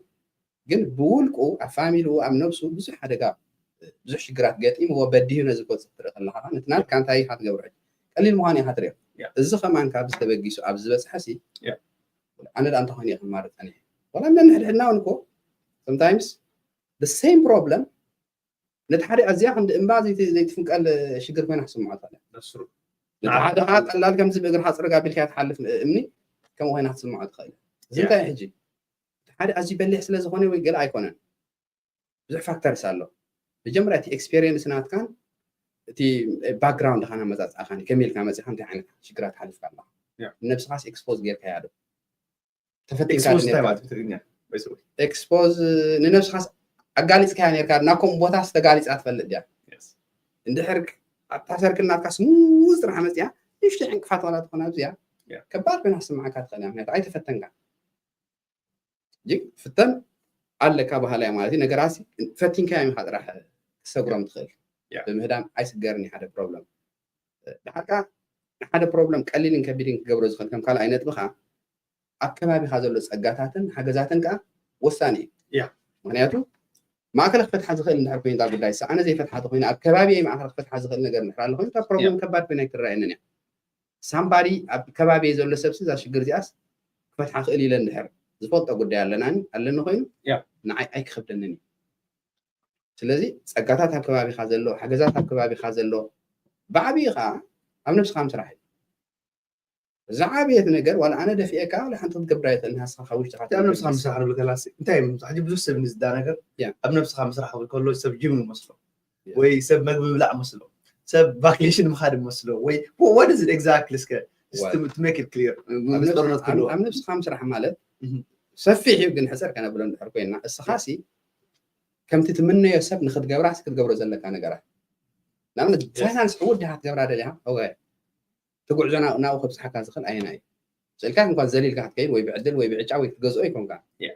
ግን ብውልቁ ኣብ ፋሚሊኡ ኣብ ነብሱ ብዙሕ ሓደጋ ብዙሕ ሽግራት ገጢምዎ በዲሁ ነዚ ክወፅእ ትርኢ ከለካ ነቲ ናትካ እንታይ ኢካ ትገብሮ ሕጂ ቀሊል ምኳኑ ኢካ ትሪኦ። ያ። እዚ ከማን ካብዚ ተበጊሱ ኣብ ዝበፅሐ ሲ ያ። ኣነ ዳ እንተኮይነ እየ ክማርፀን እየ። ዋላ እንደ ንሕድሕድና እውን እኮ sometimes the same problem ነቲ ሓደ ኣዝያ ክንዲ እምባ ዘይት- ዘይትፍንቀል ሽግር ኮይና ክትስምዖ ትኽእል እያ። ኣስሩ ነቲ ሓደ ከዓ ቀላል ከምዚ ብእግርካ ፅርግ ኣቢልካ ትሓልፍ እምኒ ከምኡ ኮይና ክትስምዖ ትኽእል እያ። እዚ ያ። እንታይ እዩ ሕጂ እቲ ሓደ ኣዝዩ በሊሕ ስለ ዝኾነ ወይ ገለ ኣይኮነን ብዙሕ ፋክተርስ ኣሎ። መጀመርያ እቲ ኤክስፔሪየንስ ናትካን እቲ ባክግራውንድ ካን ኣመፃፅኣኻን ከመይ ኢልካ መፂኻ እንታይ ዓይነት ሽግራት ሓሊፍካ ኣለካ ያ። ነብስኻስ ኤክስፖዝ ጌርካያ ዶ ተፈቲንካ ኤክስፖዝ ዶ እንታይ ኔርካ? ማለት እዩ ብትግርኛ? By the way. ኤክስፖዝ ንነብስኻስ ኣጋሊፅካያ ኔርካ ናብ ከምኡ ቦታስ ተጋሊፃ ትፈልጥ ድያ Yes. እንድሕር ኣብታ ሰርክል ናትካ ስሙዝ ጥራሕ መፅያ ንሽተ ዕንቅፋት ዋላ ትኾን ኣብዚኣ ያ። ከባድ ኮይና ክስምዓካ ትኽእል እያ ምክንያቱ ኣይተፈተንካ ጅግ ፍተን ኣለካ ባህላ ማለት እዩ ነገራት ፈቲንካ እዮም ኢኻ ጥራሕ ክሰግሮም ትኽእል ያ። ብምህዳም ኣይስገርን እዩ ሓደ ፕሮብለም ድሓር ከዓ ንሓደ ፕሮብለም ቀሊልን ከቢድን ክገብሮ ዝኽእል ከም ካልኣይ ነጥብኻ ኣብ ከባቢኻ ዘሎ ፀጋታትን ሓገዛትን ከዓ ወሳኒ እዩ ያ። ምክንያቱ ማእከል ክፈትሓ ዝኽእል እንድሕር ኮይኑ እዛ ጉዳይ ኣነ ዘይፈትሓ ተኮይነ ኣብ ከባቢ ማእከል ክፈትሓ ዝኽእል ነገር እንድሕር ኣሎ ኮይኑ እታ ፕሮብለም ከባድ ኮይና ኣይትረኣየንን እያ ሳምባዲ ኣብ ከባቢ ዘሎ ሰብ እዛ ሽግር እዚኣስ ክፈትሓ ክእል ኢለ እንድሕር ዝፈልጦ ጉዳይ ኣለናኒ ኣለኒ ኮይኑ ያ። ንዓይ ኣይክኸብደንን እዩ ስለዚ ፀጋታት ኣብ ከባቢካ ዘሎ ሓገዛት ኣብ ከባቢካ ዘሎ ብዓብዪ ከዓ ኣብ ነብስካ ምስራሕ እዩ ዝዓበየት ነገር ዋላ ኣነ ደፊኤካ ዋላ ሓንቲ ክትገብራ ይኽእል ንሃስካ ካብ ውሽጥካ ኣብ ነብስኻ ምስራሕ ንብል ከላሲ እንታይ እዩ ሕጂ ብዙሕ ሰብ ንዝዳ ነገር ያ። ኣብ ነብስኻ ምስራሕ ክብል ከሎ ሰብ ጅም ይመስሎ ያ። ወይ ሰብ መግቢ ብላዕ መስሎ ሰብ ቫኬሽን ምኻድ መስሎ ወይ what is it exactly እስከ just to- to make it clear ምስ ጦርነት ክህልዎ ኣብ ነብስኻ ምስራሕ ማለት እህ። ሰፊሕ እዩ ግን ሕፅር ከነብሎ እንድሕር ኮይና እስኻ ሲ ከምቲ ትምነዮ ሰብ ንክትገብራ ሲ ክትገብሮ ዘለካ ነገራት ንኣብነት ፋይናንስ ዕውት ድካ ክትገብራ ደሊካ ኦኬ እቲ ጉዕዞ ናብ- ናብኡ ከብፅሓካ ዝኽእል ኣየና እዩ ስእልካ እንኳን ዘሊልካ ክትከይድ ወይ ብዕድል ወይ ብዕጫ ወይ ክትገዝኦ ይኮንካ ያ።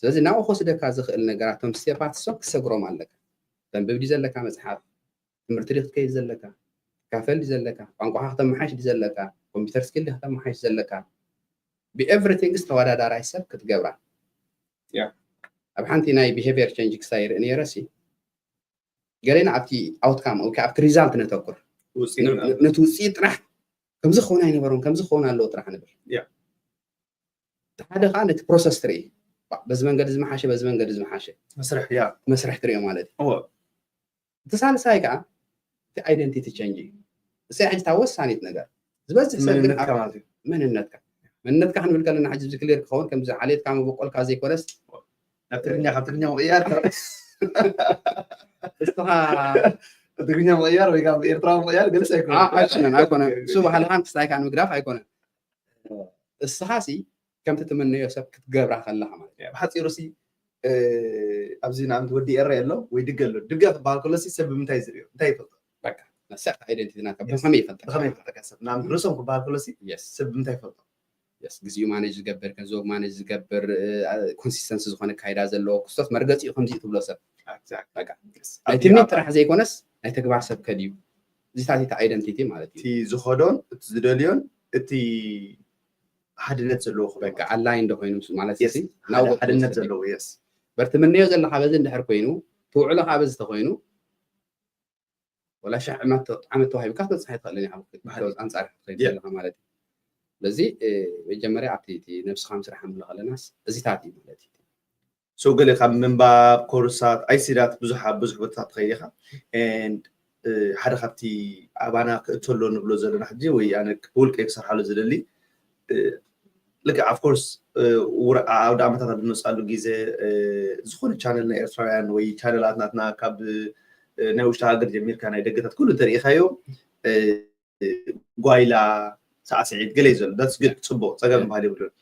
ስለዚ ናብኡ ክወስደካ ዝኽእል ነገራት ቶም ስቴፓት ሶም ክሰግሮም ኣለካ ተንብብ ድዩ ዘለካ መፅሓፍ ትምህርቲ ድዩ ክትከይድ ዘለካ ትካፈል ድዩ ዘለካ ቋንቋኻ ክተመሓሽ ድዩ ዘለካ ኮምፒውተር ስኪል ድዩ ከተመሓሽ ዘለካ ብኤቭሪቲንግስ ተወዳዳራይ ሰብ ክትገብራ ያ። ኣብ ሓንቲ ናይ ቢሄቪየር ቸንጅ ክሳይ ይርኢ ነይረ ሲ ገሌና ኣብቲ ኣውትካም ወይ ከዓ ኣብቲ ሪዛልት ነተኩር ውፅኢት ነ- ነቲ ውፅኢት ጥራሕ ከምዚ ክኸውን ኣይነበሮም ከምዚ ክኸውን ኣለዎ ጥራሕ ንብል ያ። እቲ ሓደ ከዓ ነቲ ፕሮሰስ ትርኢ ባ- በዚ መንገዲ ዝመሓሸ በዚ መንገዲ ዝመሓሸ መስርሕ ያ መስርሕ ትሪኦ ማለት እዩ እወ እቲ ሳልሳይ ከዓ እቲ ኣይደንቲቲ ቸንጅ እዩ እዚኣ ሕጂ እታ ወሳኒት ነገር ዝበዝሕ ሰብ ግን መንነትካ ማለት እዩ መንነትካ መንነትካ ክንብል ከለና ሕጂ እዚ ክሊር ክኸውን ከምዚ ዓሌትካ መበቆልካ ዘይኮነስ ናብ ትግርኛ ካብ ትግርኛ ምቕያር እስኻ ትግርኛ ምቕያር ወይ ካብ ኤርትራዊ ምቕያር ግልፂ ኣይኮነን ኣይኮነን ኣይኮነን እሱ ባህልኻን ክስታይካ ንምግዳፍ ኣይኮነን እስኻ ሲ ከምቲ ትምነዮ ሰብ ክትገብራ ከለኻ ማለት እዩ። ብሓፂሩ ሲ ኣብዚ ንኣብነት ወዲ ኤረ ኣሎ ወይ ድገ ኣሎ። ድገ ክበሃል ከሎ ሲ ሰብ ብምንታይ ዝርእዮ እንታይ ይፈልጦ? በቃ ነሳ identity ናካ ብኸመይ ይፈልጠ? ብኸመይ ይፈልጠካ ሰብ? ንኣብነት ርእሶም ክበሃል ከሎ ሲ Yes ሰብ ብምንታይ ይፈልጦ? Yes ግዜኡ ማኔጅ ዝገብር፣ ገንዘቡ ማኔጅ ዝገብር፣ ኮንሲስተንሲ ዝኾነ ካይዳ ዘለዎ ክስቶት መርገፂ እዩ ከምዚ ትብሎ ሰብ Exactly። በቃ Yes። ናይ ትምኒት ጥራሕ ዘይኮነስ ናይ ተግባር ሰብ ከድዩ እዚታት እቲ identity ማለት እዩ። እቲ ዝኸዶን እቲ ዝደልዮን እቲ ሓድነት ዘለዎ ክኸውን በቃ ኣላይ እንደ ኮይኑ ምስ- ማለት Yes። እዚ ሓደ ሓድነት ዘለዎ yes። በርቲ ምንዮ ዘለካ በዚ እንድሕር ኮይኑ ትውዕሎ ከዓ በዚ ተኮይኑ ወላ ሻዕ ዓመት ዓመት ተዋሂብካ ክትበፅሕ ኣይትኽእልን ኢኻ ብሓደ- ኣንፃር ክትኸይድ Yeah። ዘለካ ማለት እዩ። ስለዚ እ፣ መጀመርያ ኣብቲ እቲ ነብስኻ ምስራሕ ንብሎ ከለናስ እዚታት እዩ ማለት እዩ። So ገለ ካብ ምንባብ ኮርሳት ኣይሲዳት ብዙሕ ኣብ ብዙሕ ቦታታት ትኸይድ ኢኻ and እ፣ ሓደ ካብቲ ኣባና ክእቶ ኣሎ ንብሎ ዘለና ሕጂ ወይ ኣነ ብውልቀ ክሰርሓሉ ዝደሊ እ፣ ልክዕ of course እ፣ ውረ- ዓውደ ዓመታት ኣብ ዝመፅኣሉ ግዜ እ፣ ዝኾነ ቻነል ናይ ኤርትራውያን ወይ ቻነላት ናትና ካብ እ፣ ናይ ውሽጢ ሃገር ጀሚርካ ናይ ደገታት ኩሉ እንተሪኢኻዮ እ፣ ጓይላ ሳዕስዒት ገለ እዩ ዘሎ that's good ፅቡቅ ፀገም ባህል የብሉን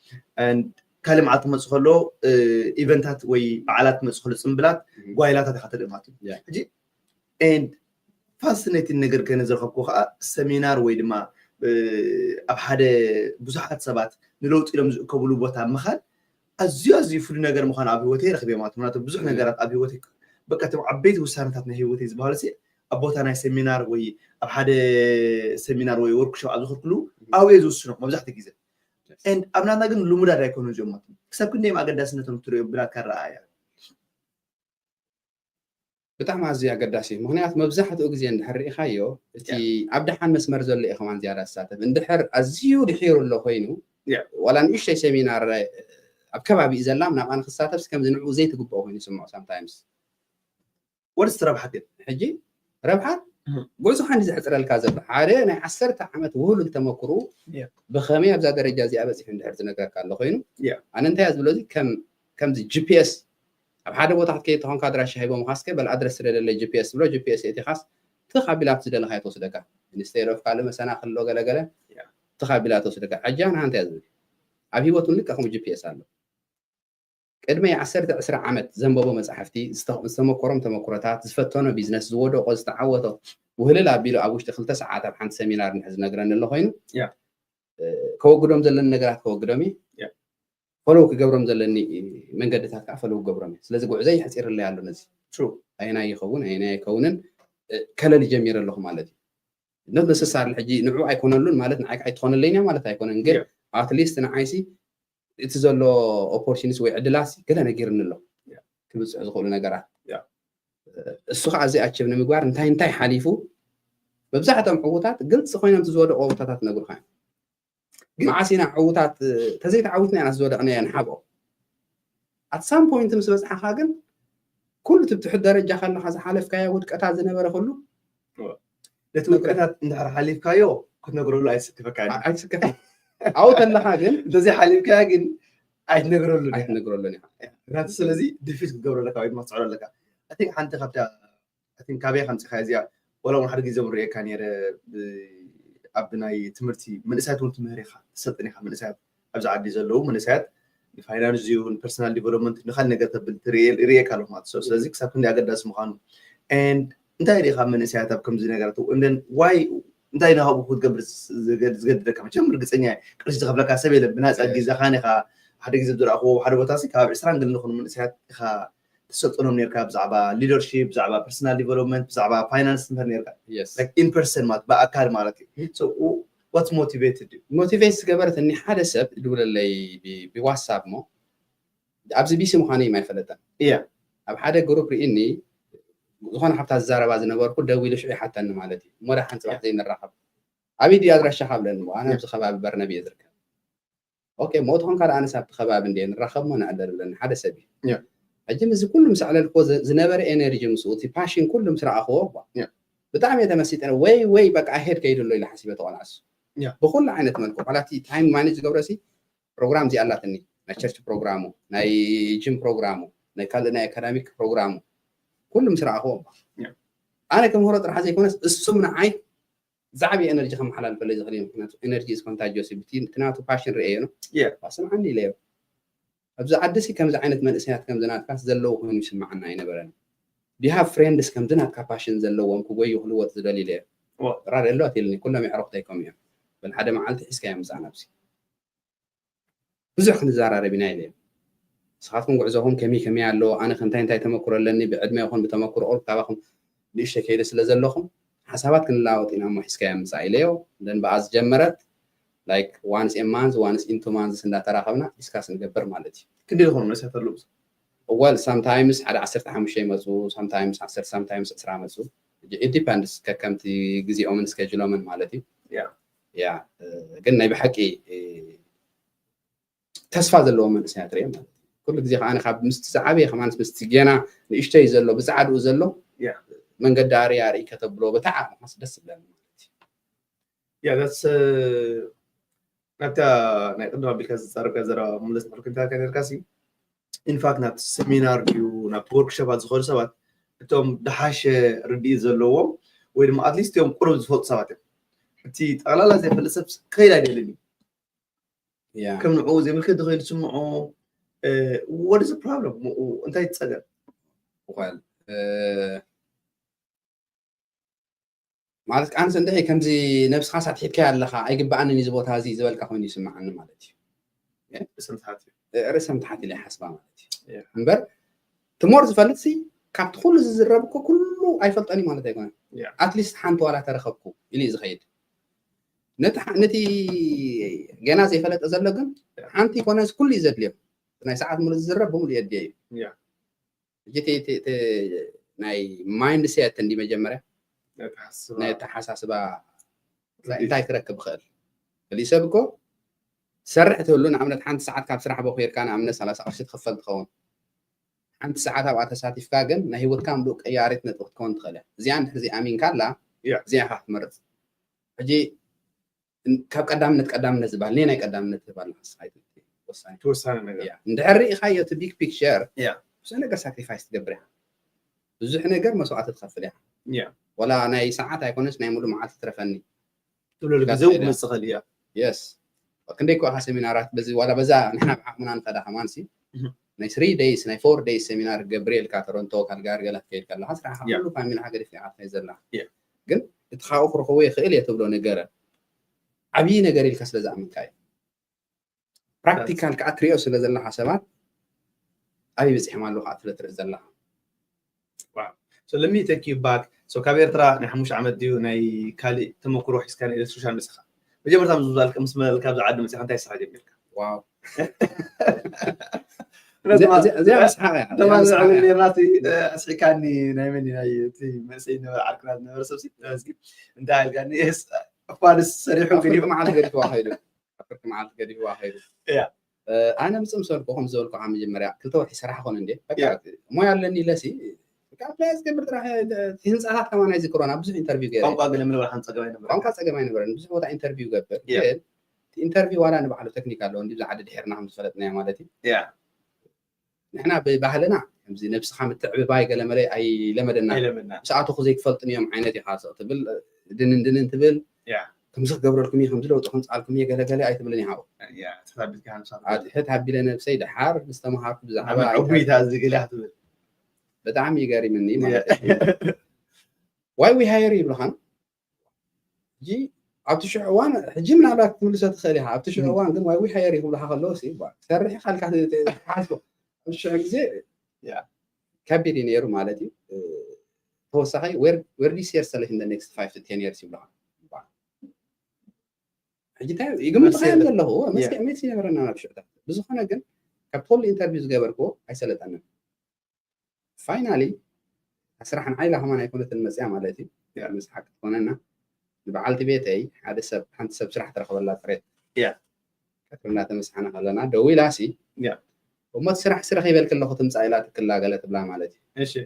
and ካልእ መዓልቲ ክመፅእ ከሎ እ፣ ኢቨንታት ወይ በዓላት ክመፅእ ከሎ ፅምብላት ጓይላታት ኢኻ ትርኢ ማለት እዩ Yeah. ሕጂ and fascinating ነገር ከነ ዝረኸብኩ ከዓ ሰሚናር ወይ ድማ እ፣ ኣብ ሓደ ብዙሓት ሰባት ንለውጢ ኢሎም ዝእከብሉ ቦታ ምኻድ ኣዝዩ ኣዝዩ ፍሉይ ነገር ምዃኑ ኣብ ህይወተይ ረኽበ ማለት ምክንያቱ ብዙሕ Yeah. ነገራት ኣብ ህይወተይ በቃ እቶም ዓበይቲ ውሳነታት ናይ ህይወተይ ዝበሃሉ ሲ ኣብ ቦታ ናይ ሰሚናር ወይ ኣብ ሓደ ሰሚናር ወይ ወርክሾፕ ኣብ ዝኸድኩሉ ኣብኡ እየ ዝውስኖ መብዛሕትኡ ግዜ and ኣብ ናትና ግን ልሙዳት ኣይኮኑን እዚኦም ማለት ክሳብ ክንደዮም ኣገዳስነቶም ትሪኦ ብናትካ ረኣያ ብጣዕሚ ኣዝዩ ኣገዳሲ እዩ። ምክንያቱ መብዛሕትኡ ግዜ እንድሕር ርኢኻዮ እቲ ኣብ ደሓን መስመር ዘሎ እዩ ከማን ዝያዳ ዝሳተፍ። እንድሕር ኣዝዩ ድሒሩ ኣሎ ኮይኑ Yeah. ዋላ ንእሽተይ ሰሚናር ኣብ ከባቢ እዩ ዘላ ናብኣ ንክሳተፍ ከምዚ ንዕኡ ዘይትግብኦ ኮይኑ ይስምዖ sometimes። ወርስ ረብሓ ግን ሕጂ ረብሓ እህ። ጉዕዞ ሓንዲ ዘሕፅረልካ ዘሎ ሓደ ናይ ዓሰርተ ዓመት ውህሉል ተመክሩ Yeah. ብኸመይ ኣብዛ ደረጃ እዚኣ በፂሑ እንድሕር ዝነግረካ ኣሎ ኮይኑ Yeah. ኣነ እንታይ እያ ዝብሎ እዚ ከም ከምዚ ጂፒኤስ ኣብ ሓደ ቦታ ክትከይድ ተኾንካ ኣድራሻ ሂቦም ካስከ በል ኣድረስ ስደደለይ ጂፒኤስ ዝብሎ ጂፒኤስ የእቲኻስ ትኽ ኣቢላ ኣብቲ ዝደለኻዮ ትወስደካ instead of ካልእ መሰናክል ኣሎ ገለገለ Yeah. ትኽ ኣቢላ ትወስደካ ሕጂ ኣነ እንታይ እያ ዝብል ኣብ ህይወት እውን ልክዕ ከምኡ ጂፒኤስ ኣሎ ቅድመ ዓሰርተ ዕስራ ዓመት ዘንበቦ መፅሓፍቲ ዝተመኮሮም ተመክሮታት ዝፈተኖ ቢዝነስ ዝወደቆ ዝተዓወቶ ውህልል ኣቢሉ ኣብ ውሽጢ ክልተ ሰዓት ኣብ ሓንቲ ሰሚናር እንድሕር ዝነግረኒ ኣሎ ኮይኑ Yeah. ከወግዶም ዘለኒ ነገራት ከወግዶም እዩ Yeah. ፈለው ክገብሮም ዘለኒ መንገድታት ከዓ ፈለው ክገብሮም እዩ ስለዚ ጉዕዘይ ይሕፂርለይ ኣሎ ነዚ True. ኣይና ይኸውን ኣይና ኣይከውንን ከለል ጀሚረ ኣለኹ ማለት እዩ ነት ነሰሳር ሕጂ ንዑ ኣይኮነሉን ማለት ንዓይ ኣይትኾነለይን ማለት ኣይኮነን ግን Yeah. ኣትሊስት ንዓይሲ እቲ ዘሎ ኦፖርቹኒቲ ወይ ዕድላት ገለ ነጊርኒ ኣሎ Yeah. ክብፅሑ ዝኽእሉ ነገራት Yeah. እሱ ከዓ እዚ ኣችብ ንምግባር እንታይ እንታይ ሓሊፉ መብዛሕትኦም ዕዉታት ግልፂ ኮይኖም እቲ ዝወደቁ ቦታታት ነግሩካ እዮም ግን- መዓስ ኢና ዕዉታት ተዘይተዓዊትና ኢና ዝወደቅና እያ ንሓብኦ ኣት ሳም ፖይንት ምስ በፅሓኻ ግን ኩሉ እቲ ብትሑት ደረጃ ከለካ ዝሓለፍካዮ ውድቀታት ዝነበረ ኩሉ ነቲ ውድቀታት እንድሕር ሓሊፍካዮ ክትነግረሉ ኣይስከፈካ ኣይትስከፍ ኣብኡ ተለካ ግን እንተዘይ ሓሊፍካዮ ግን ኣይትነግረሉ ኣይትነግረሉን ኢኻ ምክንያቱ ስለዚ ድፊት ክትገብሮ ኣለካ ወይ ድማ ትፅዕሮ ኣለካ ኣን ሓንቲ ካብታ ኣን ካበይ ከምፅኻ እዚኣ ወላ እውን ሓደ ግዜ እውን ርኤካ ነረ ኣብ ናይ ትምህርቲ መንእሳያት እውን ትምህር ኢኻ ትሰልጥን ኢኻ መንእሳያት ኣብዚ ዓዲ ዘለዉ መንእሳያት ንፋይናንስ እዩ ንፐርሰናል ዲቨሎፕመንት ንካል ነገር ተብል ርኤካ ኣለኹ ማለት እዩ ስለዚ ክሳብ ክንዲ ኣገዳሲ ምዃኑ and እንታይ ርኢኻ መንእሳያት ኣብ ከምዚ ነገራት and then why እንታይ ናብኡ ክትገብር ዝገድደካ መቸም ርግፀኛ ቅርሺ ዝኸፍለካ ሰብ የለን ብናፃ ግዜኻን ኢኻ ሓደ ግዜ ዝረእኽዎ ሓደ ቦታ ካብ ዕስራን ገለ ዝኾኑ መንእሳያት ኢኻ ተሰልጥኖም ነርካ ብዛዕባ ሊደርሺፕ ብዛዕባ ፐርሰናል ዲቨሎፕመንት ብዛዕባ ፋይናንስ ትምህር ነርካ ኢን ፐርሰን ማለት ብኣካል ማለት እዩ what's motivated you ሞቲቬት ዝገበረትኒ ሓደ ሰብ ድውለለይ ብዋትሳፕ ሞ ኣብዚ ቢሲ ምዃነይ ኣይፈለጠን እያ ኣብ ሓደ ግሩፕ ርኢኒ ዝኾነ ካብታ ዝዛረባ ዝነበርኩ ደዊሉ ሽዑ ይሓተኒ ማለት እዩ እሞ ዳሓን ፅባሕ ዘይንራኸብ ኣበይ ድዩ ኣድራሻኻ ብለኒ ኣነ ኣብዚ ከባቢ በርነቢ እየ ዝርከብ ኦኬ ሞት ኾንካ ደኣ ኣነስ ኣብቲ ከባቢ እንደ ንራኸብ ሞ ንዕለል ብለኒ ሓደ ሰብ እዩ ሕጂ ምስዚ ኩሉ ምስ ኣዕለልክዎ ዝነበረ ኤነርጂ ምስኡ እቲ ፓሽን ኩሉ ምስ ረኣኽዎ ብጣዕሚ እየ ተመሲጠ ወይ ወይ በቃ ኣሄድ ከይዱ ኣሎ ኢለ ሓሲበ ተቆላዕሱ ብኩሉ ዓይነት መልክዑ ዋላ እቲ ታይም ማኔጅ ዝገብረ ሲ ፕሮግራም እዚኣ ኣላትኒ ናይ ቸርች ፕሮግራሙ ናይ ጅም ፕሮግራሙ ናይ ካልእ ናይ ኣካዳሚክ ፕሮግራሙ ኩሉ ምስ ረኣኽዎ ኣነ ክምህሮ ጥራሕ ዘይኮነስ እሱም ንዓይ ዝዓበየ ኤነርጂ ከመሓላልፈለይ ዝኽእል እዩ። ምክንያቱ ኤነርጂ is contagious እዩ። ብቲ ናቱ ፓሽን ርእየ ነው። ስምዓኒ ኢለዮ። ኣብዚ ዓዲ ሲ ከምዚ ዓይነት መንእሰያት ከምዚ ናትካስ ዘለዉ ኮይኑ ይስምዓና ኣይነበረን። Do you have friends ከምዚ ናትካ ፓሽን ዘለዎም ክጎዩ ክልወጥ ዝደልዩ ኢለዮ። ራር ኣለዋ ኢልኒ። ኩሎም የዕሩኽተይ ከምኡ እዮም። በል ሓደ መዓልቲ ሒዝካዮ ምጻእ ናብዚ። ብዙሕ ክንዘራረብ ኢና ኢለዮም። ንስኻትኩም ጉዕዞኹም ከመይ ከመይ ኣሎ፣ ኣነ ከ እንታይ እንታይ ተመክሮ ኣለኒ፣ ብዕድመ ይኹን ብተመክሮ ኦል ካባኹም ንእሽተይ ከይደ ስለ ዘለኹም ሓሳባት ክንለዋወጥ ኢና እሞ ሒዝካዮ ምጻእ ኢለዮ። ደን ብኣ ዝጀመረት like once a month once in two months እንዳተራኸብና ዲስካስ ንገብር ማለት እዩ። ክንደይ ዝኾኑ መሰተሉ well sometimes ሓደ ዓሰርተ ሓሙሽተ ይመፁ፣ sometimes ዓሰርተ sometimes ዕስራ መፁ። It depends ከከምቲ ግዜኦምን ስኬጅሎምን ማለት እዩ። ያ ግን ናይ ብሓቂ ተስፋ ዘለዎ መንእሰያት ርየ ማለት እዩ። ኩሉ ግዜ ከዓ ካብ ምስቲ ዝዓበየ ከማንስ ምስቲ ገና ንእሽተይ ዘሎ ብፃዕድኡ ዘሎ መንገዲ ኣርያ ርኢ ከተብሎ በታ ዓቕምኻስ ደስ ዝብለኒ ማለት እዩ። ያ that's ናብታ ናይ ቅድም ኣቢልካ ዝፀረብካ ዘረባ ምለስ ንክልክልካ ነርካ ሲ ኢንፋክት ናብቲ ሰሚናር ድዩ ናብቲ ወርክሾፓት ዝኸዱ ሰባት እቶም ደሓሸ ርድኢት ዘለዎም ወይ ድማ ኣትሊስት እዮም ቁሩብ ዝፈልጡ ሰባት እዮም። እቲ ጠቕላላ ዘይፈልጥ ሰብ ከይድ ኣይደልን እዩ። ከም ንዕኡ ዘይምልከት ተኸይሉ ስምዖ what is problem እንታይ ትፀገም ማለት ኣንስ እንድዒ ከምዚ ነብስኻ ሳትሒትካ ኣለኻ ኣይግበኣንን እዚ ቦታ እዚ ዝበልካ ኮይኑ ይስምዓኒ ማለት እዩ። ርእሰ ምትሓት ኢለ ሓስባ ማለት እዩ። እምበር ትሞር ዝፈልጥ ሲ ካብቲ ኩሉ ዝዝረብ እኮ ኩሉ ኣይፈልጠን ማለት ኣይኮነን። ኣትሊስት ሓንቲ ዋላ ተረኸብኩ ኢሉ እዩ ዝኸይድ። ነቲ ገና ዘይፈለጠ ዘሎ ግን ሓንቲ ኮነስ ኩሉ እዩ ዘድልዮ። ናይ ሰዓት ሙሉ ዝዝረብ ብምሉ የድልዮ እዩ። ሕጂ ናይ ማይንድ ሴት እንዲ መጀመርያ ናይ ኣተሓሳስባ እንታይ ክረክብ ይኽእል? ፍልይ ሰብ እኮ ትሰርሕ ትህሉ ንኣብነት ሓንቲ ሰዓት ካብ ስራሕ ቦኺርካ ንኣብነት ሰላሳ ቅርሺ ትኽፈል ትኸውን። ሓንቲ ሰዓት ኣብኣ ተሳቲፍካ ግን ናይ ህይወትካ ምሉእ ቀያሪት ነጥቢ ክትከውን ትኽእል እያ። እዚኣ እንድሕር ዘይኣሚንካ ኣላ እዚኣ ኢኻ ክትመርፅ። ሕጂ ካብ ቀዳምነት ቀዳምነት ዝበሃል ነየናይ ቀዳምነት ትህብ ኣለኻ ንስኻ ወሳኒ ትወሳነ ነገር እንድሕር ርኢኻዮ እቲ ቢግ ፒክቸር ብዙሕ ነገር ሳክሪፋይስ ትገብር ኢኻ። ብዙሕ ነገር መስዋዕቲ ትኸፍል ኢኻ። ዋላ ናይ ሰዓት ኣይኮነስ ናይ ሙሉ መዓልቲ ትረፈኒ ትብለሉ ግዜ እውን ክመፅእ ይኽእል እዩ። የስ ክንደይ እኮ ኢኻ ሰሚናራት በዚ ዋላ በዛ ንሕና ብዓቕምና ንኸዳ ከማን ሲ ናይ ስሪ ደይስ ናይ ፎር ደይስ ሰሚናር ገብርኤልካ ቶሮንቶ ካልጋሪ ገላ ትከይድ ከለካ ስራሕካ ኩሉ ፋሚሊካ ገዲፍካ ኢኻ ትኸይድ ዘለኻ። ግን እቲ ካብኡ ክረኽቦ ይኽእል እየ ትብሎ ነገር ዓብዪ ነገር ኢልካ ስለ ዝኣመንካ እዩ። ፕራክቲካል ከዓ ትሪኦ ስለ ዘለካ ሰባት ኣበይ በፂሖም ኣለዉ ከዓ ስለ ትርኢ ዘለካ። So let me take you back. So ካብ ኤርትራ ናይ ሓሙሽተ ዓመት ድዩ ናይ ካሊእ ተመክሮ ሒዝካ ናይ ኢለስትሬሽን መፅኻ? መጀመርታ ምስ ዝበልካ ምስ መለልካ ኣብዚ ዓዲ መፅኻ እንታይ ስራሕ ጀሚርካ? ዋው ኔርና ኣስሒካኒ ናይ መን ናይ እቲ መንእሰይ ዝነበረ ዓርክና ዝነበረ ሰብሲ እንታይ ኢልካኒ እኳ ንስ ሰሪሑ ገዲፉ መዓልቲ ገዲፍዋ ከይዱ ኣብ ፍርቂ መዓልቲ ገዲፍዋ ከይዱ ኣነ ምፅእ ምሰልኩ ከም ዝበልኩ ካብ መጀመርያ ክልተ ወርሒ ሰራሕ ኮነ እንደ ሞያ ኣለኒ ኢለሲ ኣፕላይ ዝገብር ጥራሕ ህንፃታት ከማ ናይዚ ኮሮና ብዙሕ ኢንተርቪው ገይረ ቋንቋ ገለ ምንባር ሓንቲ ፀገም ኣይነበረ ቋንቋ ፀገም ኣይነበረን። ብዙሕ ቦታ ኢንተርቪው ገብር ግን ኢንተርቪው ዋላ ንባዕሉ ቴክኒክ ኣለዎ እንዲ ብዛ ዓዲ ድሕርና ከም ዝፈለጥናዮ ማለት እዩ። ንሕና ብባህልና ከምዚ ነብስኻ ምትዕብባይ ገለመለ ኣይለመደና። ምስኣተኹ ዘይክፈልጥን እዮም ዓይነት ኢኻ ስቕ ትብል ድንን ድንን ትብል ከምዚ ክገብረልኩም እዩ ከምዚ ለውጢ ከምፅኣልኩም እየ ገለገለ ኣይትብልን ኢኻ። ኣትሕት ኣቢለ ነብሰይ ደሓር ምስ ተምሃርኩ ብዛዕባ ዕቡይታ እዚ ገለ ክትብል ብጣዕሚ ይገሪምኒ ማለት እዩ። ዋይ ዊ ሃየር ይብልኻን ሕጂ ኣብቲ ሽዑ እዋን ሕጂ ምናልባት ክትምልሶ ትኽእል ኢኻ። ኣብቲ ሽዑ እዋን ግን ዋይ ዊ ሃየር ይብልኻ ከለዉ ሲ ሰርሕ ካልካ ሓስቦ ኣብዚ ሽዑ ግዜ ከቢድ እዩ ነይሩ ማለት እዩ። ተወሳኺ where do you see yourself in the next five to ten years ይብልኻ። ሕጂ እንታይ ይግምትኻ እዮም ዘለኹ መስኪዕ ሜስ ይነበረና ናብ ሽዑታት ብዝኾነ ግን ካብ ኩሉ ኢንተርቪው ዝገበርክዎ ኣይሰለጠንን። ፋይናሊ ስራሕ ንዓይ ኢላ ከማን ኣይኮነትን መፅያ ማለት እዩ። ምስ ሓቂ ትኮነና ንበዓልቲ ቤተይ ሓደ ሰብ ሓንቲ ሰብ ስራሕ ትረክበላ ፅሬት ቀትሪ እናተመስሓና ከለና ደው ኢላ ሲ እሞ እቲ ስራሕ ሲ ረኪበልኪ ኣለኩ ትምፃእ ኢላ ትክላ ገለ ትብላ ማለት እዩ።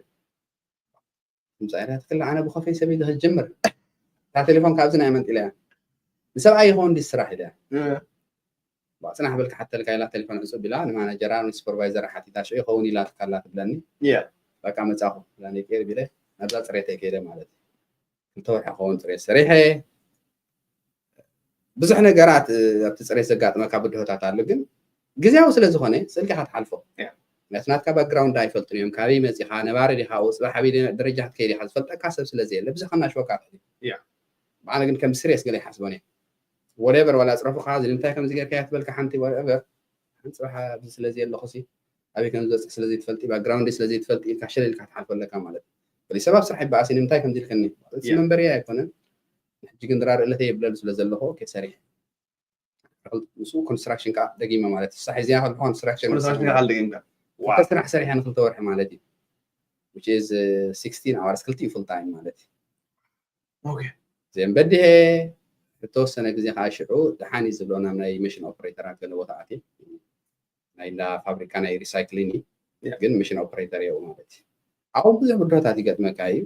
ትምፃእ ኢላ ትክላ ኣነ ብኮፈይ ሰብ ኢለ ክጅምር እታ ቴሌፎን ካብዚ ናይ መንጢላ እያ ንሰብኣይ ይኸውን ዲ ስራሕ ኢለ እያ ጽናሕ በል ክሓተልካ ኢላ ቴሌፎን ዕጹብ ኢላ ንማናጀራ ንሱፐርቫይዘራ ሓቲታ ሽዑ ይኸውን ኢላትካ ኣላ ትብለኒ። በቃ መጻኹ ኢላ ነይ ቀይር ቢለ ናብዛ ጽሬተይ ከይደ ማለት እዩ። ክልተ ወርሒ ክኸውን ጽሬት ሰሪሐ ብዙሕ ነገራት ኣብቲ ፅሬት ዘጋጥመካ ብድሆታት ኣሎ፣ ግን ግዜያዊ ስለ ዝኾነ ስእልካ ክትሓልፎ ናት ናትካ ባክግራውንድ ኣይፈልጡን እዮም። ካበይ መፂኻ፣ ነባሪ ዲኻ፣ ኣብኡ ፅባሕ ኣበይ ደረጃ ክትከይድ ኢኻ ዝፈልጠካ ሰብ ስለ ዘየለ ብዙሕ ከናሽወካ ይኽእል እዩ። ባዕለ ግን ከም ስሬስ ገለ ይሓስቦን እየ። ወደበር ዋላ ፅረፉኻ እዚ ንምንታይ ከምዚ ጌርካ ትበልካ ሓንቲ ወደበር ሓንቲ ፅባሕ ኣብዚ ስለ ዘየለኹ ሲ ኣበይ ከም ዝበፅሕ ስለ ዘይትፈልጢ ባክግራውንድ ስለ ዘይትፈልጢ ኢልካ ሸለል ኢልካ ትሓልፎ ኣለካ ማለት እዩ። ሰብ ኣብ ስራሕ ይበኣሲ ንምንታይ ከምዚ ኢልከኒ መንበሪ ኣይኮነን። ሕጂ ግን ድራር እለተ የብለሉ ስለ ዘለኹ ኦኬ ሰሪሐ። ምስኡ ኮንስትራክሽን ከዓ ደጊመ ማለት እዩ። ሳሕ እዚኣ ከለኹ ኮንስትራክሽን ኮንስትራክሽን ከዓ ደጊምካ። ክልተ ስራሕ ሰሪሐ ንክልተ ወርሒ ማለት እዩ። Which is sixteen hours ክልቲኡ ፉል ታይም ማለት እዩ። ኦኬ እዚኦም በዲሀ ዝተወሰነ ግዜ ከዓ ሽዑ ደሓን እዩ ዝብሎ ናብ ናይ መሽን ኦፕሬተራት ገለ ቦታ ኣትየ ናይ እንዳ ፋብሪካ ናይ ሪሳይክሊን እዩ ግን ሚሽን ኦፕሬተር እየው ማለት እዩ። ኣብኡ ብዙሕ ብድሆታት ይገጥመካ እዩ።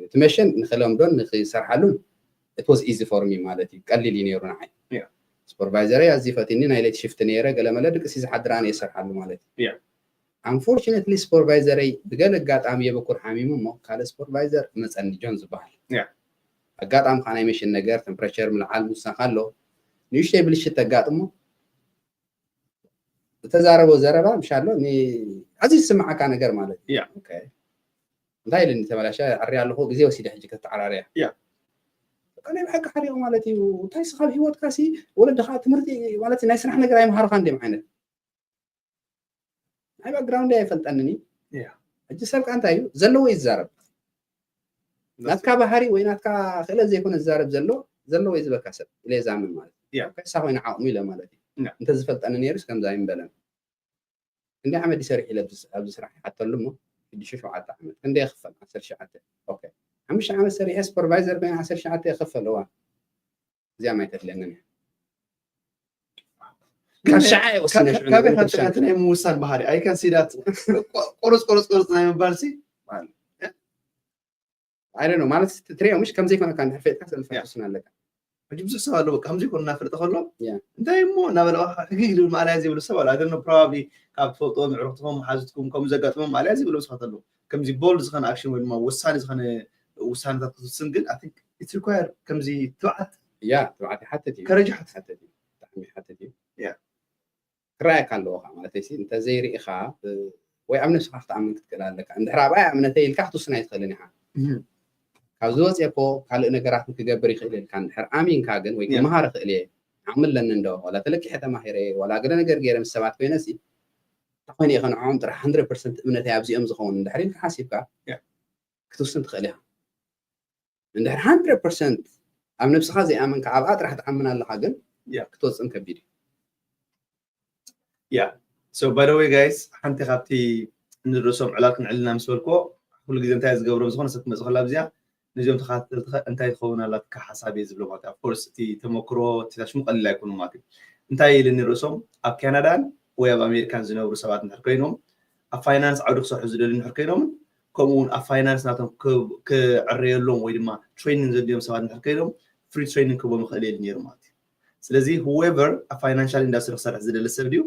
እቲ መሽን ንክለምዶን ንክሰርሓሉን it was easy for me ማለት እዩ። ቀሊል እዩ ነይሩ ንዓይ። ሱፐርቫይዘረይ ኣዝዩ ፈትኒ ናይ ሌት ሽፍት ነይረ ገለ መለ ድቅሲ ዝሓድር ኣነ እየ ዝሰርሓሉ ማለት እዩ። Unfortunately ሱፐርቫይዘረይ ብገለ ኣጋጣሚ የበኩር ሓሚሙ እሞ ካልእ ሱፐርቫይዘር መፀኒ ጆን ዝበሃል ኣጋጣሚ ከዓ ናይ መሽን ነገር ተምፕሬቸር ምልዓል ምውሳኽ ኣሎ ንእሽተይ ብልሽት ተጋጥሞ ዝተዛረቦ ዘረባ ምሻሎ ኣዝዩ ዝስምዓካ ነገር ማለት እዩ። እንታይ ኢልኒ ተበላሻ ኣሪ ኣለኹ ግዜ ወሲደ ሕጂ ከተዓራርያ። በቃ ናይ ብሓቂ ሓሪቑ ማለት እዩ። እንታይ ስኻብ ሂወትካ ሲ ወለድኻ ትምህርቲ ማለት ናይ ስራሕ ነገር ኣይምሃርኻን ድዮም ዓይነት ናይ ባክግራውንድ ኣይፈልጠንን እዩ። ሕጂ ሰብ ከዓ እንታይ እዩ ዘለዎ እዩ ዝዛረብ ናትካ ባህሪ ወይ ናትካ ክእለት ዘይኮነ ዝዛረብ ዘሎ ዘለዎ እዩ ዝበካ ሰብ ኢለ ዛምን ማለት እዩ። እሳ ኮይነ ዓቕሙ ኢለ ማለት እዩ። እንተዝፈልጠኒ ነይሩስ ከምዚ ኣይምበለን። ክንደይ ዓመት ይሰርሕ ኢለ ኣብዚ ስራሕ ይሓተሉ እሞ ሽዱሽተ ሸውዓተ ዓመት ክንደይ ይኽፈል ዓሰርተ ትሽዓተ ኦኬ ሓሙሽተ ዓመት ሰሪሐ ሱፐርቫይዘር ኮይነ ዓሰርተ ትሽዓተ ይኽፈል እዋ እዚኣ ማይ ተድልየንን እያ ካብ ሸዓ ይወስነ ሽዑ ካበይ ንግዲ ሸዓ። ከንትነ ምውሳን ባህሪ ኣይከንሲዳት ቁርፅ ቁርፅ ቁርፅ ናይ ምባል ሲ I don't know ማለት ትሪኦ ምሽ ከምዘይኮነካ እንድሕር ፈጥካ ሰልፋ ትስን ኣለካ ሕጂ ብዙሕ ሰብ ኣለዎ ከምዚ ኮን እናፈልጠ ከሎ እንታይ እሞ እናበለ ሕጊ ግድብል ማእላያ ዘይብሉ ሰብ ኣሎ ኣይደነ ፕሮባብሊ ካብ ትፈልጥዎ ምዕሩኽትኹም ሓዙትኩም ከምኡ ዘጋጥሞም ማእላያ ዘይብሎም ሰባት ኣለዉ ከምዚ ቦልድ ዝኾነ ኣክሽን ወይ ድማ ወሳኒ ዝኾነ ውሳነታት ክትውስን ግን ኣይ ቲንክ ኢትስ ሪኳየር ከምዚ ትብዓት ያ ትብዓት ይሓትት እዩ ከረጅ ሓትት ይሓትት እዩ ብጣዕሚ ይሓትት እዩ ክረኣየካ ኣለዎ ከዓ ማለት ሲ እንተዘይርኢኻ ወይ ኣብ ነብስኻ ክትኣምን ክትክእል ኣለካ እንድሕር ኣብኣይ እምነተይ ኢልካ ክትውስን ኣይትኽእልን ኢኻ ካብ ዝወፅእ እኮ ካልእ ነገራት ክገብር ይኽእል ኢልካ እንድሕር ኣሚንካ ግን ወይ ክመሃር ይኽእል እየ ዓቕሚ ኣለኒ እንዶ ዋላ ተለቂሐ ተማሂረ ዋላ ገለ ነገር ገይረ ምስ ሰባት ኮይነ ሲ እንተኾይነ ኢኸ ንዕኦም ጥራሕ hundred percent እምነተይ ኣብዚኦም ዝኸውን እንድሕር ኢልካ ሓሲብካ ክትውስን ትኽእል ኢኻ እንድሕር hundred percent ኣብ ነብስኻ ዘይኣመንካ ኣብኣ ጥራሕ ትኣምን ኣለኻ ግን ክትወፅእን ከቢድ እዩ ያ so by the way guys ሓንቲ ካብቲ ንርእሶም ዕላል ክንዕልና ምስ በልኮ ኩሉ ግዜ እንታይ ዝገብሮ ዝኾነ ሰብ ክመፅእ ከላ ኣብዚኣ ነዚኦም ተኸታተልቲ እንታይ ትኸውን ኣላትካ ሓሳብ እየ ዝብሎ ማለት of course እቲ ተመክሮ እቲ ሽሙ ቀሊል ኣይኮኑ ማለት እዩ እንታይ ኢልኒ ርእሶም ኣብ ካናዳን ወይ ኣብ ኣሜሪካን ዝነብሩ ሰባት እንድሕር ኮይኖም ኣብ ፋይናንስ ዓውዲ ክሰርሑ ዝደልዩ እንድሕር ኮይኖምን ከምኡ እውን ኣብ ፋይናንስ ናቶም ክዕረየሎም ወይ ድማ ትሬኒንግ ዘድልዮም ሰባት እንድሕር ኮይኖም ፍሪ ትሬኒንግ ክህቦም ይኽእል እየ ኢሉ ነይሩ ማለት እዩ ስለዚ whoever ኣብ ፋይናንሻል ኢንዳስትሪ ክሰርሕ ዝደሊ ሰብ ድዩ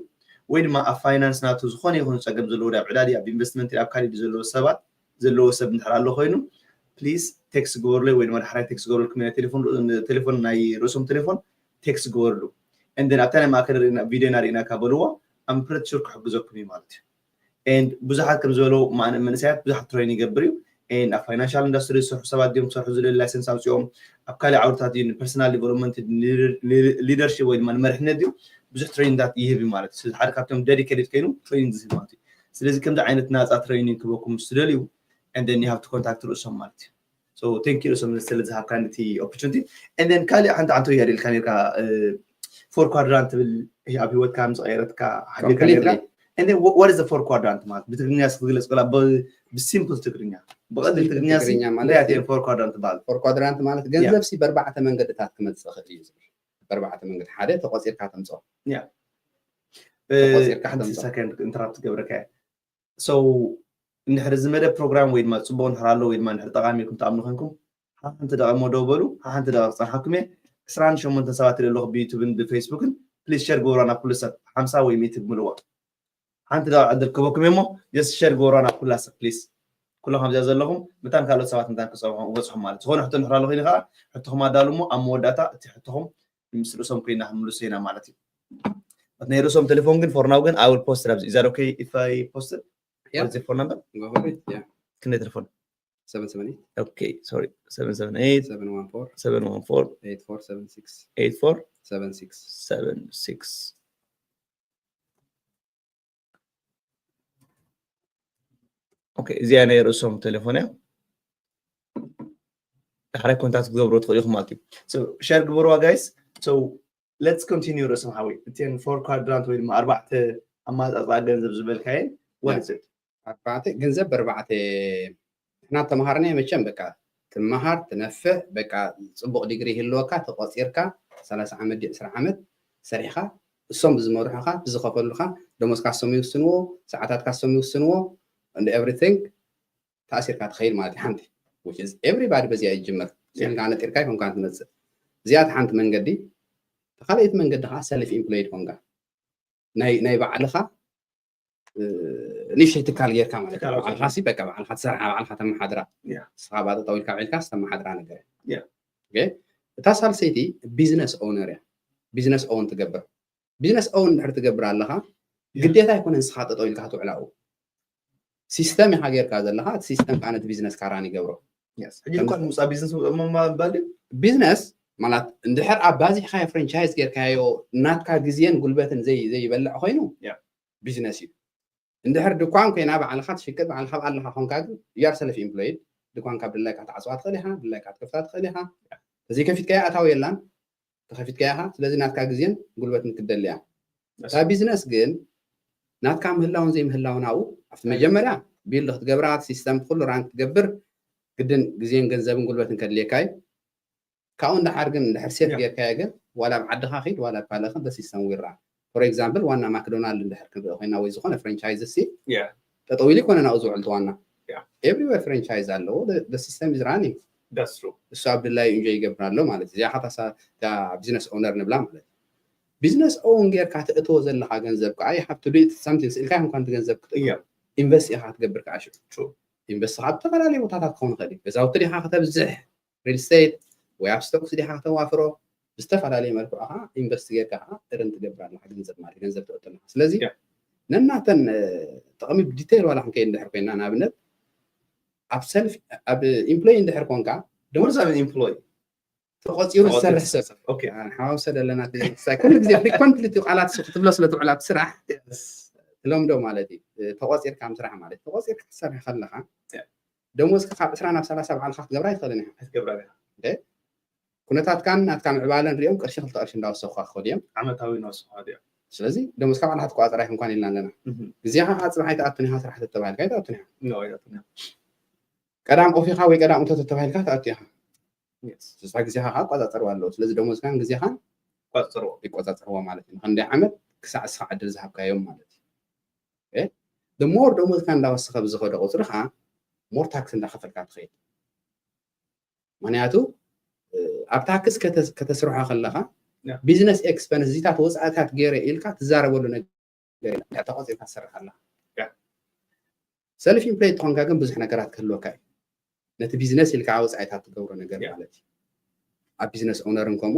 ወይ ድማ ኣብ ፋይናንስ ናቱ ዝኾነ ይኹን ፀገም ዘለዎ ኣብ ዕዳዲ ኣብ ኢንቨስትመንት ኣብ ካሊድ ዘለዎ ሰባት ዘለዎ ሰብ እንድሕር ኣሎ ኮይኑ ፕሊዝ ቴክስት ግበሩለይ ወይ ድማ ዳሕራይ ቴክስት ግበሩልኩም ኢና ቴሌፎን ቴሌፎን ናይ ርእሶም ቴሌፎን ቴክስት ግበሩሉ and then ኣብታ ናይ ማእከል ቪድዮ ኢና ርኢናካ በልዎ I'm pretty sure ክሕግዘኩም እዩ ማለት እዩ and ብዙሓት ከም ዝበለው መንእሰያት ብዙሓት ትሬን ይገብር እዩ and ኣብ ፋይናንሻል ኢንዳስትሪ ዝሰርሑ ሰባት ድዮም ክሰርሑ ዝደሊ ላይሰንስ ኣውፅኦም ኣብ ካልእ ዓውድታት እዩ ፐርሰናል ዲቨሎፕመንት ሊደርሽፕ ወይ ድማ ንመሪሕነት ድዩ ብዙሕ ትሬኒንግታት ይህብ እዩ ማለት እዩ ሓደ ካብቶም ደዲኬትድ ኮይኑ ትሬኒንግ ዝህብ ማለት እዩ ስለዚ ከምዚ ዓይነት ናፃ ትሬኒንግ ክበኩም ምስ ትደልዩ and then you have to contact ርእሶም ማለት እዩ so thank you ርእሶም ስለ ዝሃብካኒ እቲ opportunity and then ካልእ ሓንቲ ሓንቲ ወያ ደልካ ነርካ four quadrant ትብል ኣብ ህይወትካ ምስ ቀየረትካ ሓቢርካ ነርካ and then what is the four quadrant ማለት ብትግርኛ ክትግለፅ ከላ ብሲምፕል ትግርኛ ብቐሊል ትግርኛ እንታይ four quadrant ትበሃል four quadrant ማለት ገንዘብ ሲ በርባዕተ መንገድታት ክመፅእ ይኽእል እዩ ዝብል በርባዕተ መንገዲ ሓደ ተቆፂርካ ተምፅኦ ኢንተራፕት ገብረካ so እንድሕር እዚ መደብ ፕሮግራም ወይ ድማ ፅቡቅ እንድሕር ኣሎ ወይ ድማ እንድሕር ጠቃሚ ኢልኩም ትኣምኑ ኮንኩም ሓንቲ ደቂ እሞ ደው በሉ ሓንቲ ደቂ ክፀንሓኩም እየ ዕስራን ሸሞንተን ሰባት ኣለኹ ብዩቱብን ብፌስቡክን ፕሊዝ ሸር ግበሯ ናብ ኩሉ ሰብ ሓምሳ ወይ ሚእቲ ብምልዋ ሓንቲ ደቂ ዕድል ክበኩም እሞ ጀስት ሸር ግበሯ ናብ ኩላ ሰብ ፕሊዝ ኩሎም ካብዚኣ ዘለኹም ምታን ካልኦት ሰባት ምታን ክፀብሖም ክበፅሖም ማለት ዝኾነ ሕቶ እንድሕር ኣሎ ኮይኑ ከዓ ሕቶኹም ኣዳሉ እሞ ኣብ መወዳእታ እቲ ሕቶኹም ምስ ርእሶም ኮይና ክንምልሶ ኢና ማለት እዩ። ናይ ርእሶም ቴሌፎን ግን for now ግን I will post it ኣብዚ። Is that okay if I post it? Yeah. What's the phone number? Go for it. Yeah. ክንደይ ቴሌፎን? Seven seven eight, Okay, sorry. Seven seven eight, seven one four, seven one four, eight four seven six, eight four seven six. seven six. Okay, እዚኣ ናይ ርእሶም ቴሌፎን እያ። ዳሕራይ ኮንታክት ክትገብሩ ትኽእሉ ኢኹም ማለት እዩ። So share ግበሩዋ guys። So let's continue። ርእሶም ሓወይ፣ እተን four quadrant ወይ ድማ ኣርባዕተ ኣማጻጽኣ ገንዘብ ዝበልካየን፣ what is it? ኣርባዕተ ገንዘብ ብኣርባዕተ ንሕና ተምሃርና መቸም በቃ ትመሃር ትነፍዕ በቃ ጽቡቕ ዲግሪ ይህልወካ ተቆጺርካ ሰላሳ ዓመት ድዩ ዕስራ ዓመት ሰሪሕካ እሶም ብዝመርሑኻ ብዝኸፈሉኻ ደሞዝካ እሶም ይውስንዎ ሰዓታትካ እሶም ይውስንዎ and everything ተኣሲርካ ትኸይድ ማለት እዩ። ሓንቲ which is everybody በዚኣ ይጅምር። ስንካ ነጢርካ ይኮንካ ትመጽእ። እዚኣ እቲ ሓንቲ መንገዲ። እቲ ካልኣይቲ መንገዲ ከዓ ሰልፍ ኢምፕሎይድ ኮንካ ናይ ናይ ባዕልኻ ንእሽተይ ትካል ጌርካ ማለት እዩ። ትካል ባዕልኻ ሲ በቃ ባዕልኻ ትሰርሓ ባዕልኻ ተመሓድራ Yeah. ንስኻ ባጠጠው ኢልካ ውዒልካ ዝተመሓድራ ነገር Yeah. እታ ሳልሰይቲ ቢዝነስ ኦውነር እያ። ቢዝነስ ኦውን ትገብር። ቢዝነስ ኦውን እንድሕር ትገብር ኣለኻ ግዴታ ኣይኮነን ንስኻ ጠጠው ኢልካ ትውዕላኡ ሲስተም ኢኻ ጌርካ ዘለኻ እቲ ሲስተም ከዓ ነቲ ቢዝነስ ካራን ይገብሮ። ሕጂ እንኳን ምውፃእ ቢዝነስ ምባል ድዩ? ቢዝነስ ማለት እንድሕር ኣብ ባዚሕካዮ ፍራንቻይዝ ጌርካዮ ናትካ ግዜን ጉልበትን ዘይ ዘይበልዕ ኮይኑ Yeah. ቢዝነስ እዩ። እንድሕር ድኳን ኮይና ባዕልኻ ትሽቅጥ ባዕልኻ ኣብ ኣለኻ ኮንካ ግን you are self employed። ድኳን ካብ ድላይካ ትዓፅዋ ትኽእል ኢኻ፣ ድላይካ ትከፍታ ትኽእል ኢኻ። ተዘይከፊትካዮ ኣታዊ የላን፣ ተኸፊትካዮ ኢኻ። ስለዚ ናትካ ግዜን ጉልበትን ክትደሊ እያ። እታ ቢዝነስ ግን ናትካ ምህላውን ዘይምህላውን ኣብኡ ኣብቲ መጀመርያ ቢልድ ክትገብራ ሲስተም ኩሉ ራን ክትገብር ግድን ግዜን ገንዘብን ጉልበትን ከድልየካ እዩ። ካብኡ እንዳሓር ግን እንድሕር ሴት Yeah. ጌርካዮ ግን ዋላ ኣብ ዓድኻ ኺድ ዋላ ኣብ ካልእ ኽድ ሲስተም ዊራ for example ዋና ማክዶናልድ እንድሕር ክንርኢ ኮይና ወይ ዝኾነ ፍራንቻይዝ ሲ Yeah. ጠጠው ኢሉ ይኮነ ናብኡ ዝውዕል ዋና Yeah. ኤቭሪዌር ፍራንቻይዝ ኣለዎ ሲስተም ኢዝ ራኒንግ That's true. እሱ ኣብ ድላዩ ኢንጆይ ይገብር ኣሎ ማለት እዩ። እዚኣ ቢዝነስ ኦነር ንብላ ማለት እዩ። ቢዝነስ ኦውን ጌርካ ተእትዎ ዘለካ ገንዘብ ከዓ you have to do something ስኢልካ ይኮንካ እቲ ገንዘብ ክትእትዎ Yeah. ኢንቨስት ኢኻ ክትገብር ከዓ ሽዑ True. ኢንቨስት ኣብ ዝተፈላለዩ ቦታታት ክኸውን ይኽእል እዩ። ገዛውቲ ዲኻ ከተብዝሕ ሪል ስቴት ወይ ኣብ ስቶክስ ዲኻ ከተዋፍሮ ብዝተፈላለየ መልክዑ ከዓ ኢንቨስት ጌርካ ከዓ እርን ትገብር ኣለካ ገንዘብ ማለት ገንዘብ ተእቱ ኣለካ። ስለዚ Yeah. ነናተን እ፣ ጥቕሚ ብዲቴይል ዋላ ክንከይድ እንድሕር ኮይና ንኣብነት ኣብ ሰልፍ ኣብ ኢምፕሎይ እንድሕር ኮንካ ደሞዝ ኣብ ኢምፕሎይ ተቆፂሩ ዝሰርሕ ሰብ Okay. ሓዋውሰ ዘለና ኩሉ ግዜ ፍሪኮንትሊ ቃላት ክትብሎ ስለ ትውዕል ኣብ ስራሕ ትለምዶ ማለት እዩ። ተቆፂርካ ምስራሕ ማለት ተቆፂርካ ክትሰርሕ ከለካ Yeah. ደሞዝካ ካብ ዕስራ ናብ ሰላሳ ባዕልካ ክትገብራ ኣይትኽእልን ኢኻ። ኣይትገብራ ኢኻ። ኩነታትካን ናትካ ምዕባለን ሪኦም ቅርሺ ክልተ ቅርሺ እንዳወሰኹካ ክኸዱ እዮም። ዓመታዊ እናወሰኹካ እዮም። ስለዚ ደሞዝካ ባዕልካ ትቆፃፀር ኣይኮንኳን ኢልና ኣለና። Mhm. ግዜኻ ካብ ፅባሕ ኣይትኣቱን ኢኻ ስራሕ ተተባሂልካ ኣይትኣቱን ኢኻ። No, ኣይትኣቱን ኢኻ። ቀዳም ኦፍ ኢኻ ወይ ቀዳም እቶ ተተባሂልካ ትኣቱ ኢኻ። Yes. ስሳ ግዜኻ ከዓ ቆፃፀርዋ ኣለዎ። ስለዚ ደሞዝካን ግዜኻን ቆፅርዎ። ይቆፃፀርዎ ማለት እዩ። ንክንደይ ዓመት ክሳዕ እስኻ ዕድል ዝሃብካዮም ማለት እዩ። እ? The more ደሞዝካ እንዳወሰኸ ብዝኸደ ቁፅሪ ከዓ ሞር ታክስ እንዳኸፈልካ ትኸይድ። ምክንያቱ እ፣ ኣብ ታክስ ከተ- ከተስርሖ ከለኻ Yeah. ቢዝነስ ኤክስፐንስ እዚታት ወፃእታት ገይረ ኢልካ ትዛረበሉ ነገር የለን። ተቆፂርካ ትሰርሕ ኣለኻ። Yeah. ሰልፍ ኢምፕሎይድ ተኾንካ ግን ብዙሕ ነገራት ክህልወካ እዩ። ነቲ ቢዝነስ ኢልካ ወፃኢታት ትገብሮ ነገር Yeah. ማለት እዩ። ኣብ ቢዝነስ ኦነርን ከምኡ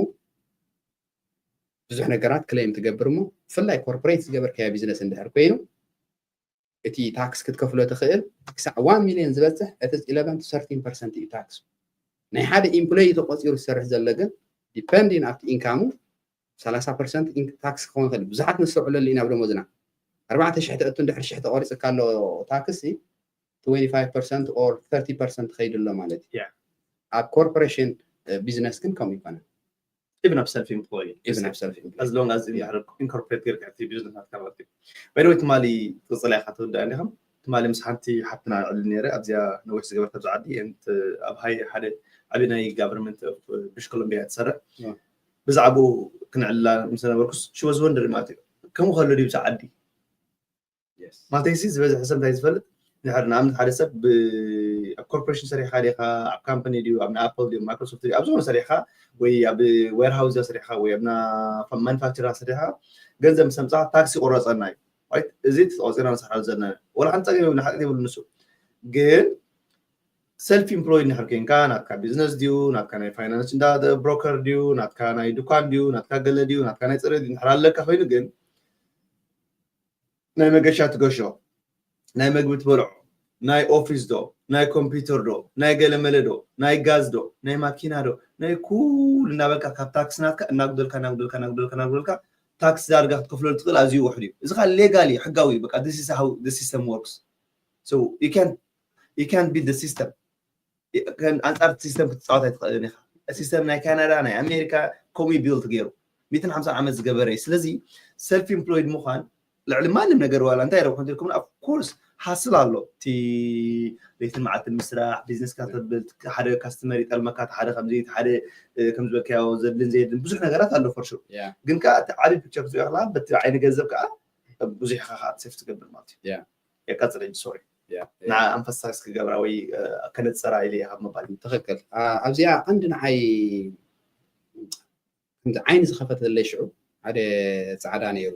ብዙሕ ነገራት ክሌም ትገብር እሞ ብፍላይ ኮርፖሬት ዝገበርካዮ ቢዝነስ እንድሕር ኮይኑ እቲ ታክስ ክትከፍሎ ትኽእል ክሳዕ ዋን ሚልዮን ዝበፅሕ እቲ ኢለቨን ቱ ሰርቲን ፐርሰንት እዩ ታክስ። ናይ ሓደ ኢምፕሎይ ተቆፂሩ ዝሰርሕ ዘሎ ግን ዲፐንዲን ኣብቲ ኢንካሙ ሰላሳ ፐርሰንት ታክስ ክኸውን ይኽእል። ብዙሓት ነስተውዕለሉ ኢና ኣብ ደሞዝና ኣርባዕተ ሽሕ ተእቱ እንድሕር ሽሕ ተቆሪፅካ ኣሎ ታክስ ትወንቲ ፋይቭ ፐርሰንት ኦር ተርቲ ፐርሰንት ትኸይድ ኣሎ ማለት እዩ። Yeah. ኣብ ኮርፖሬሽን ቢዝነስ ግን ከምኡ ይኮነ። ኢቭን ኣብ ሰልፍ ኢምፕሎይ ኢቭን ኣብ ሰልፍ as long as ኢንኮርፖሬት ጌርካ እቲ ቢዝነስ ናትካ ማለት እዩ። ባይ ወይ ትማሊ ቅፅላ ኢኻ ትውዳእ እንዲኹም ትማሊ ምስ ሓንቲ ሓፍትና ዕሊ ነይረ ኣብዚኣ ነዊሕ ዝገበርካ ኣብዚ ዓዲ and ኣብ ሃይ ሓደ ዓብዪ ናይ ጋቨርንመንት ብሽ ኮሎምቢያ ትሰርሕ Yeah. ብዛዕባኡ ክንዕላ ምስ ነበርኩስ ሽወዝ ወንደር ማለት እዩ ከምኡ ከሎ ድዩ ብዛ ዓዲ Yes. ማለተይሲ ዝበዝሐ ሰብ እንታይ ዝፈልጥ ድሕር ንኣብነት ሓደ ሰብ ብ- ኣብ ኮርፖሬሽን ሰሪሕካ ዲኻ ኣብ ካምፓኒ ድዩ ኣብ ኣፕል ድዩ ማይክሮሶፍት ድዩ ኣብ ዝኾነ ሰሪሕካ ወይ ኣብ ዌርሃውስ ሰሪሕካ ወይ ኣብ ማኑፋክቸራ ሰሪሕካ ገንዘብ ምስ ኣምፃኻ ታክሲ ይቆረፀና እዩ right? እዚ ተቆፂርና ንሰርሓሉ ዘለና እዩ። ወላ ሓንቲ ፀገም የብሉ ሓጢኣት የብሉ ንሱ ግን ሰልፍ ኢምፕሎይድ ንድሕር ኮይንካ፣ ናትካ ቢዝነስ ድዩ፣ ናትካ ናይ ፋይናንስ እንዳ ብሮከር ድዩ፣ ናትካ ናይ ድኳን ድዩ፣ ናትካ ገለ ድዩ፣ ናትካ ናይ ጽሬት ድዩ እንድሕር ኣለካ ኮይኑ፣ ግን ናይ መገሻ ትገሾ፣ ናይ መግቢ ትበልዖ፣ ናይ ኦፊስ ዶ፣ ናይ ኮምፒውተር ዶ፣ ናይ ገለመለ ዶ፣ ናይ ጋዝ ዶ፣ ናይ ማኪና ዶ፣ ናይ ኩሉ እናበልካ ካብ ታክስ ናትካ እናጉደልካ እናጉደልካ እናጉደልካ እናጉደልካ ታክስ ዳርጋ ክትከፍለሉ ትኽእል ኣዝዩ ውሕድ እዩ። እዚ ከዓ ሌጋል እዩ፣ ሕጋዊ እዩ። በቃ this is how the system works. So you can't you can't beat the system. ኣንጻር ሲስተም ክትፃወት ኣይትኽእልን ኢኻ። ሲስተም ናይ ካናዳ ናይ ኣሜሪካ ከምኡ ቢልት ገይሩ ሚእትን ሓምሳን ዓመት ዝገበረ እዩ። ስለዚ ሰልፍ ኢምፕሎይድ ምዃን ልዕሊ ማንም ነገር ዋላ እንታይ ረብሑ እንተልኩም of course ሃስል ኣሎ። እቲ ለይትን መዓልትን ምስራሕ ቢዝነስካ ተብል ሓደ ካስተመር ይጠልመካ ሓደ ከምዚ ሓደ ከም ዝበልካዮ ዘድልን ዘየድልን ብዙሕ ነገራት ኣሎ for sure። ግን ከዓ እቲ ዓብዪ ፒክቸር ክትሪኦ ከለካ በቲ ዓይኒ ገንዘብ ከዓ ብዙሕ ኢኻ ከዓ ሴፍ ትገብር ማለት እዩ። የቀፅል እንጂ ሶሪ ንዓ ኣምፈሳይዝ ክገብራ ወይ ከነፅራ ኢለ እየ ካብ ምባል እዩ። ትኽክል። ኣብዚኣ ቀንዲ ንዓይ ከምዚ ዓይኒ ዝኸፈተለይ ሽዑ ሓደ ፃዕዳ ነይሩ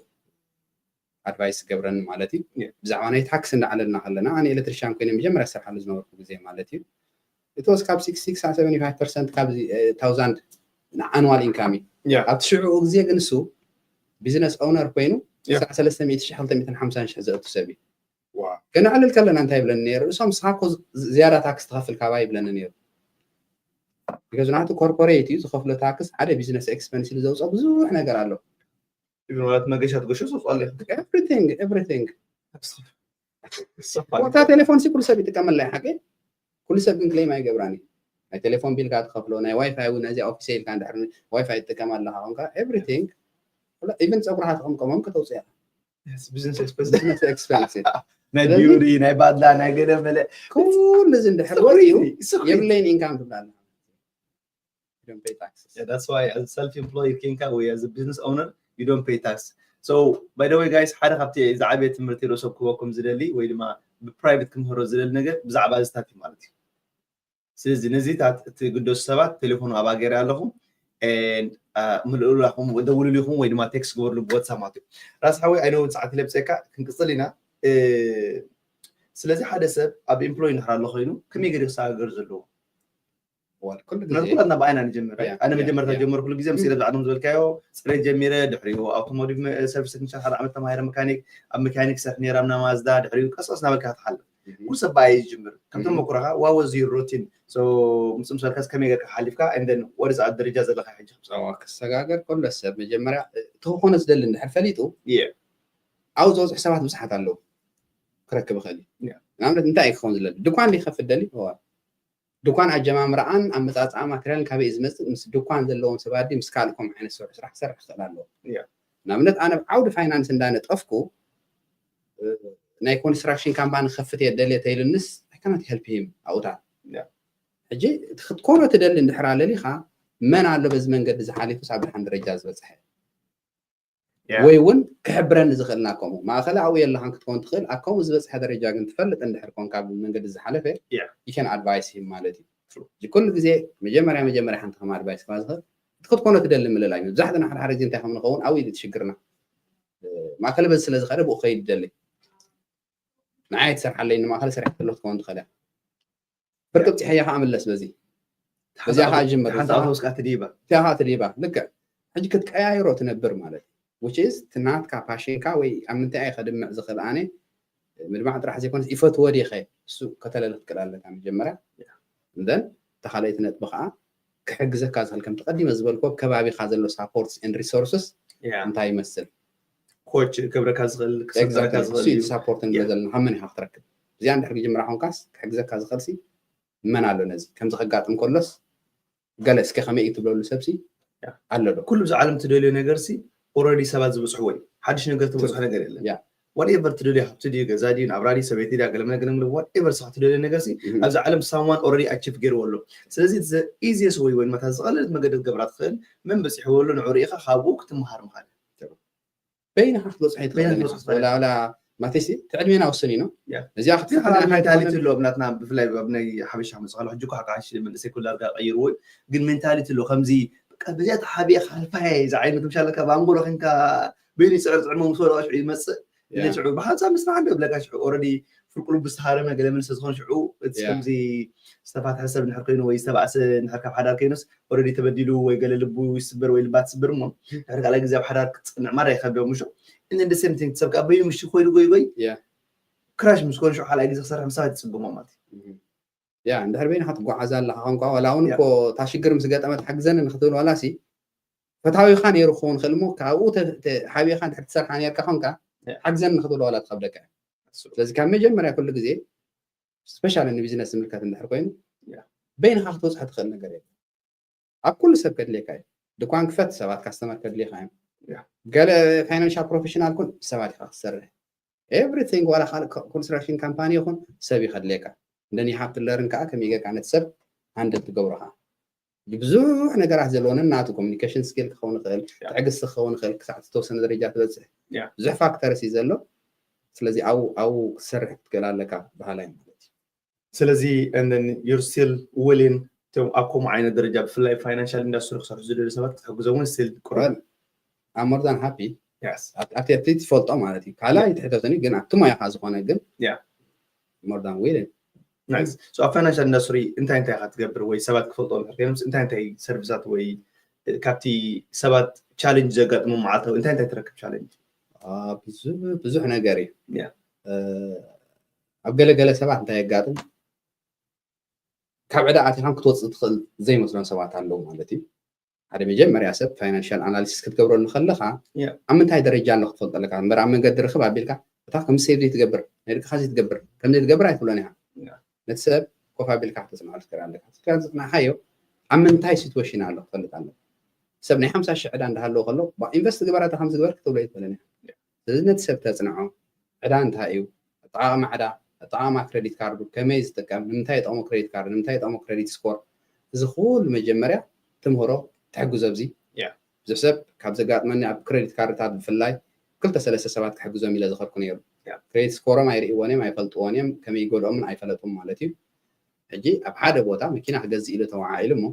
ኣድቫይስ ዝገብረኒ ማለት እዩ። ብዛዕባ ናይ ታክስ እንዳዓለልና ከለና ኣነ ኤሌክትሪሻን ኮይነ መጀመርያ ዝሰርሓሉ ዝነበርኩ ግዜ ማለት እዩ። እቲ ወስ ካብ ሲክስ ሲክስ ሰቨንቲ ፋይቭ ፐርሰንት ካብ ታውዛንድ ኣኑዋል ኢንካም እዩ። ኣብቲ ሽዑ ግዜ ግን እሱ ቢዝነስ ኦውነር ኮይኑ ክሳዕ ሰለስተ ሚእቲ ሺሕ ክልተ ሚእትን ሓምሳን ሺሕ ዘእቱ ሰብ እዩ። ከነዕልል ከለና እንታይ ይብለኒ ነይሩ? እሶም ንስኻ እኮ ዝያዳ ታክስ ትኸፍል ካባይ ይብለኒ ነይሩ። ቢካዝ ናቱ ኮርፖሬት እዩ ዝኸፍሎ ታክስ ሓደ ቢዝነስ ኤክስፐንስ ኢሉ ዘውፅኦ ብዙሕ ነገር ኣሎ። ማለት መገሻ ትገሾ ዘውፅኦ ኣሎ። ኤቭሪቲንግ ኤቭሪቲንግ እታ ቴሌፎን ሲ ኩሉ ሰብ ይጥቀመላ እዩ ሓቂ። ኩሉ ሰብ ግን ክሌም ኣይገብራን እዩ። ናይ ቴሌፎን ቢልካ ትኸፍሎ ናይ ዋይፋይ እውን ነዚኣ ኦፊስ ኢልካ እንድሕር ዋይፋይ ትጥቀም ኣለካ ኮንካ ኤቭሪቲንግ ኢቨን ፀጉርካ ትቕምቀሞም ከተውፅእ ኢኻ። ቢዝነስ ኤክስፐንስ ቢዝነስ ኤክስፐንስ እዩ። ናይ ቢውሪ ናይ ባድላ ናይ ገለ መለ ኩሉ እዚ እንድሕር ወፂኡ የብለይን ኢንካም ትብላ ኣለካ። You don't pay taxes. Yeah, that's why as a self-employed ኮይንካ ወይ as a business owner you don't pay tax. So by the way guys ሓደ ካብቲ ዝዓበየ ትምህርቲ ርእሶ ክህበኩም ዝደሊ ወይ ድማ ብፕራይቬት ክምህሮ ዝደሊ ነገር ብዛዕባ እዚ ታቲ ማለት እዩ። ስለዚ ነዚታት እቲ ግደሱ ሰባት ቴሌፎኑ ኣብኣ ገይረ ኣለኹ ምልእሉ ኢኹም ደውልሉ ኢኹም ወይ ድማ ቴክስት ግበርሉ ብዋትሳፕ ማለት እዩ። ራስ ሓወይ ኣይነውን ሰዓት ለብፀካ ክንቅፅል ኢና። ስለዚ ሓደ ሰብ ኣብ ኤምፕሎይ እንድሕር ኣሎ ኮይኑ ከመይ ገይሩ ክሰጋገር ዘለዎ? ኩላትና ብኣይና ንጀምር። ኣነ መጀመርታ ጀመርኩሉ ግዜ ምስ ኢለ ብዛዕባ ዝበልካዮ ፅሬት ጀሚረ፣ ድሕሪኡ ኣውቶሞቲቭ ሰርቪስ ቴክኒሻን ሓደ ዓመት ተማሂረ መካኒክ፣ ኣብ መካኒክ ሰርሕ ነይራ ምና ማዝዳ፣ ድሕሪኡ ቀስ ቀስ እናበልካ ክትሓልፍ ኩሉ ሰብ ብኣይ ዝጅምር። ከም ተመኩሮኻ what was your routine? So ምስ ምስ በልካስ ከመይ ጌርካ ሓሊፍካ and then what is ደረጃ ዘለኻ ሕጂ? ክሰጋገር ከሎ ሰብ መጀመርያ እቲ ክኾነ ዝደሊ እንድሕር ፈሊጡ ኣብኡ ዝበፅሑ ሰባት ብዙሓት ኣለዉ ክረክብ ይኽእል እዩ። ንኣብነት እንታይ እዩ ክኸውን ዝደሊ? ድኳን ድዩ ክኸፍት ደሊ? ድኳን ኣጀማምራኣን ኣመፃፅኣ ማቴሪያልን ካበይ እዩ ዝመፅእ ምስ ድኳን ዘለዎም ሰባት ድዩ ምስ ካልእ ከምኡ ዓይነት ዝሰርሑ ስራሕ ክሰርሕ ክኽእል ኣለዎ። ንኣብነት ኣነ ኣብ ዓውዲ ፋይናንስ እንዳነጠፍኩ ናይ ኮንስትራክሽን ካምፓኒ ክኸፍት እየ ደልየ ተይሉንስ I cannot help him ኣብኡ ታ ሕጂ ክትኮኖ ትደሊ እንድሕር ኣለሊኻ መን ኣሎ በዚ መንገዲ ዝሓሊፉስ ኣብ ደሓን ደረጃ ዝበፅሐ ወይ እውን ክሕብረኒ ዝኽእል ናብ ከምኡ ማእኸል ኣብኡ የለኻን ክትከውን ትኽእል ኣብ ከምኡ ዝበፅሐ ደረጃ ግን ትፈልጥ እንድሕር ኮንካ ብመንገዲ ዝሓለፈ you can advise him ማለት እዩ። ኩሉ ግዜ መጀመርያ መጀመርያ ሓንቲ ከም ኣድቫይስ ከማ ዝኽእል እቲ ክትኮኖ ትደሊ ምልላይ መብዛሕትና ሓደ ሓደ ግዜ እንታይ ከም ንኸውን ኣብኡ ኢሉ ትሽግርና ማእከለ በዚ ስለ ዝኸደ ብኡ ከይድ ደሊ ንዓይ ትሰርሓለይ ንማእከለ ሰሪሕ ከሎ ክትከውን ትኽእል እያ። ብርቅብ ፂሐያ ከዓ ምለስ በዚ በዚኣ ከዓ ጅምር ሓንቲ ኣውቶቡስ ከዓ ትድይባ እቲኣ ከዓ ትድይባ ልክዕ ሕጂ ክትቀያይሮ ትነብር ማለት እዩ። Which is እቲ ናትካ ፓሽንካ ወይ ኣብ ምንታይ እየ ከድምዕ ዝኽእል ኣነ ምድማዕ ጥራሕ ዘይኮነስ ይፈትዎ ድየ እሱ ከተለሊ ክትክእል ኣለካ መጀመርያ then እታ ካልኣይቲ ነጥቢ ከዓ ክሕግዘካ ዝኽእል ከምቲ ቀዲመ ዝበልኮ ከባቢኻ ዘሎ supports and resources እንታይ ይመስል ኮች ክብረካ ዝኽእል ክሰብረካ ዝኽእል እዩ support ንብሎ ዘለና ካብ መን ኢኻ ክትረክብ እዚኣ እንድሕር ክጅምራ ኮንካስ ክሕግዘካ ዝኽእል ሲ መን ኣሎ ነዚ ከምዚ ከጋጥም ከሎስ ገለ እስከ ከመይ እዩ ትብለሉ ሰብሲ ኣሎ ዶ ኩሉ ብዚ ዓለም ትደልዮ ነገር ሲ already ሰባት ዝበፅሕዎ እዩ ሓድሽ ነገር ትበፅሖ ነገር የለን whatever ትደልዮ ሃብቲ ድዩ ገዛ ድዩ ናብራ ድዩ ሰበይቲ ድያ ገለመለ ገለመለ whatever ስኻ ትደልዮ ነገር ሲ ኣብዚ ዓለም someone already achieve ገይርዎ ኣሎ ስለዚ the easiest way ወይ ድማ ዝቐለለት መገዲ ክትገብራ ትኽእል መን በፂሕዎ ኣሎ ንዑ ርኢኻ ካብኡ ክትመሃር ምኻድ በይንኻ ክትበፅሖ ይትኽእል ወላ ማቴሲ እቲ ዕድሜና ውስን እዩ እዚኣ ሜንታሊቲ ኣሎ ናትና ብፍላይ ኣብ ናይ ሓበሻ መፅእ ከሎ ሕጂ እኳ ሓሽ መንእሰይ ኩሉ ዳርጋ ቀይርዎ እዩ ግን ሜንታሊቲ ኣሎ ከምዚ በዚኣ ተሓቢአ ክሓልፋ እየ ዝዓይነት ምሻለካ ብኣንጎሎ ኮንካ በይኑ ይፅዕር ፅዕሞ ምስ ወደቐ ሽዑ ይመፅእ ንሽዑ ብሓንሳብ ምስራሕ እንዶ ብለካ ሽዑ ኦረዲ ፍርቁ ልቡ ዝተሃረመ ገለ መልሲ ዝኾነ ሽዑ እቲ ከምዚ ዝተፋትሐ ሰብ ንሕር ኮይኑ ወይ ዝተባእሰ ንሕር ካብ ሓዳር ኮይኑስ ኦረዲ ተበዲሉ ወይ ገለ ልቡ ይስበር ወይ ልባ ትስበር እሞ ድሕሪ ካልኣይ ግዜ ኣብ ሓዳር ክትፅንዕ ማራ ይኸብዶ ምሹ። And the same thing ሰብ ከኣ በይኑ ምሽ ኮይኑ ጎይ ጎይ ክራሽ ምስ ኮነ ሽዑ ካልኣይ ግዜ ክሰርሕ ምሳባት ይፅግሞ ማለት እዩ። ያ እንድሕር በይንካ ትጓዓዝ ኣለካ ኮንካ ዋላ እውን እኮ እታ ሽግር ምስ ገጠመት ሓግዘኒ ንክትብል ዋላ ሲ ፈታዊካ ነይሩ ክኸውን ክእል እሞ ካብኡ ሓቢእካ ድሕር ትሰርሓ ነርካ ኮንካ ሓግዘኒ ንክትብል ዋላ ትከብደካ እዩ። ስለዚ ካብ መጀመርያ ኩሉ ግዜ ስፔሻሊ ንቢዝነስ ዝምልከት እንድሕር ኮይኑ በይንካ ክትበፅሖ ትኽእል ነገር የለ። ኣብ ኩሉ ሰብ ከድልየካ እዩ። ድኳን ክፈት ሰባት ካስተመር ከድልየካ እዮም። ገለ ፋይናንሻል ፕሮፌሽናል ኩን ሰባት ኢካ ክትሰርሕ ኤቭሪቲንግ ዋላ ካልእ ኮንስትራክሽን ካምፓኒ ይኹን ሰብ ይኸድልየካ። እንደን ይሃብ ትለርን ከዓ ከመይ ጌርካ ነቲ ሰብ ሃንድል ትገብሮ ከዓ ብዙሕ ነገራት ዘለዎን ናቱ ኮሚኒኬሽን ስኪል ክኸውን ይኽእል፣ ትዕግስቲ ክኸውን ይኽእል፣ ክሳዕ ዝተወሰነ ደረጃ ትበፅሕ ብዙሕ ፋክተርስ እዩ ዘሎ። ስለዚ ኣብኡ ኣብኡ ክትሰርሕ ክትክእል ኣለካ በሃላይ ማለት እዩ። ስለዚ and then you're still willing እቶም ኣብ ከምኡ ዓይነት ደረጃ ብፍላይ ፋይናንሻል ኢንዳስትሪ ክሰርሑ ዝደልዩ ሰባት ክትሕግዞም እውን ስቲል ቅሩብ I'm more than happy ኣብቲ ኣብቲ ትፈልጦ ማለት እዩ። ካልኣይ ትሕተተኒ ግን ኣብቲ ሞያኻ ዝኾነ ግን more than willing። ኣብ ፋይናንሻል ኢንዳስትሪ እንታይ እንታይ ኢኻ ትገብር ወይ ሰባት ክፈልጦ እንድሕር ኮይኖም እንታይ እንታይ ሰርቪሳት ወይ ካብቲ ሰባት ቻለንጅ ዘጋጥሞም መዓልታዊ እንታይ እንታይ ትረክብ ቻለንጅ? ብዙሕ ነገር እዩ። ኣብ ገለገለ ሰባት እንታይ የጋጥም ካብ ዕዳ ኣቲኻም ክትወፅእ ትኽእል ዘይመስሎም ሰባት ኣለዉ ማለት እዩ። ሓደ መጀመርያ ሰብ ፋይናንሻል ኣናሊሲስ ክትገብረሉ ከለካ ኣብ ምንታይ ደረጃ ኣሎ ክትፈልጦ ኣለካ እምበር ኣብ መንገዲ ርክብ ኣቢልካ እታ ከም ሴቭ ዘይትገብር ናይ ደቅኻ ዘይትገብር ከም ዘይትገብር ኣይትብሎን ኢኻ። ነቲ ሰብ ኮፍ ኣቢልካ ክተፅንዖ ትክእል ኣለካ። ዝፅናዕካዮ ኣብ ምንታይ ሲትዌሽን ኣሎ ክትፈልጥ ኣለካ። ሰብ ናይ ሓምሳ ሽሕ ዕዳ እንዳሃለዎ ከሎ ኢንቨስት ግበራታ ከም ዝግበር ክትብሎ ይትብለን ኢኻ። ስለዚ ነቲ ሰብ ተፅንዖ ዕዳ እንታይ እዩ፣ ኣጠቃቅማ ዕዳ፣ ኣጠቃቅማ ክሬዲት ካርዱ ከመይ ዝጥቀም፣ ንምንታይ የጠቅሞ ክሬዲት ካርድ፣ ንምንታይ የጠቅሞ ክሬዲት ስኮር፣ እዚ ኩሉ መጀመርያ ትምህሮ ትሕግዞ ኣብዚ ብዙሕ ሰብ ካብ ዘጋጥመኒ ኣብ ክሬዲት ካርድታት ብፍላይ ክልተ ሰለስተ ሰባት ክሕግዞም ኢለ ዝኸድኩ ነይሩ። ክሬዲት ስኮሮም ኣይርእይዎን እዮም ኣይፈልጥዎን እዮም ከመይ ይጎድኦምን ኣይፈለጡም ማለት እዩ። ሕጂ ኣብ ሓደ ቦታ መኪና ክገዝእ ኢሉ ተወዓኢሉ እሞ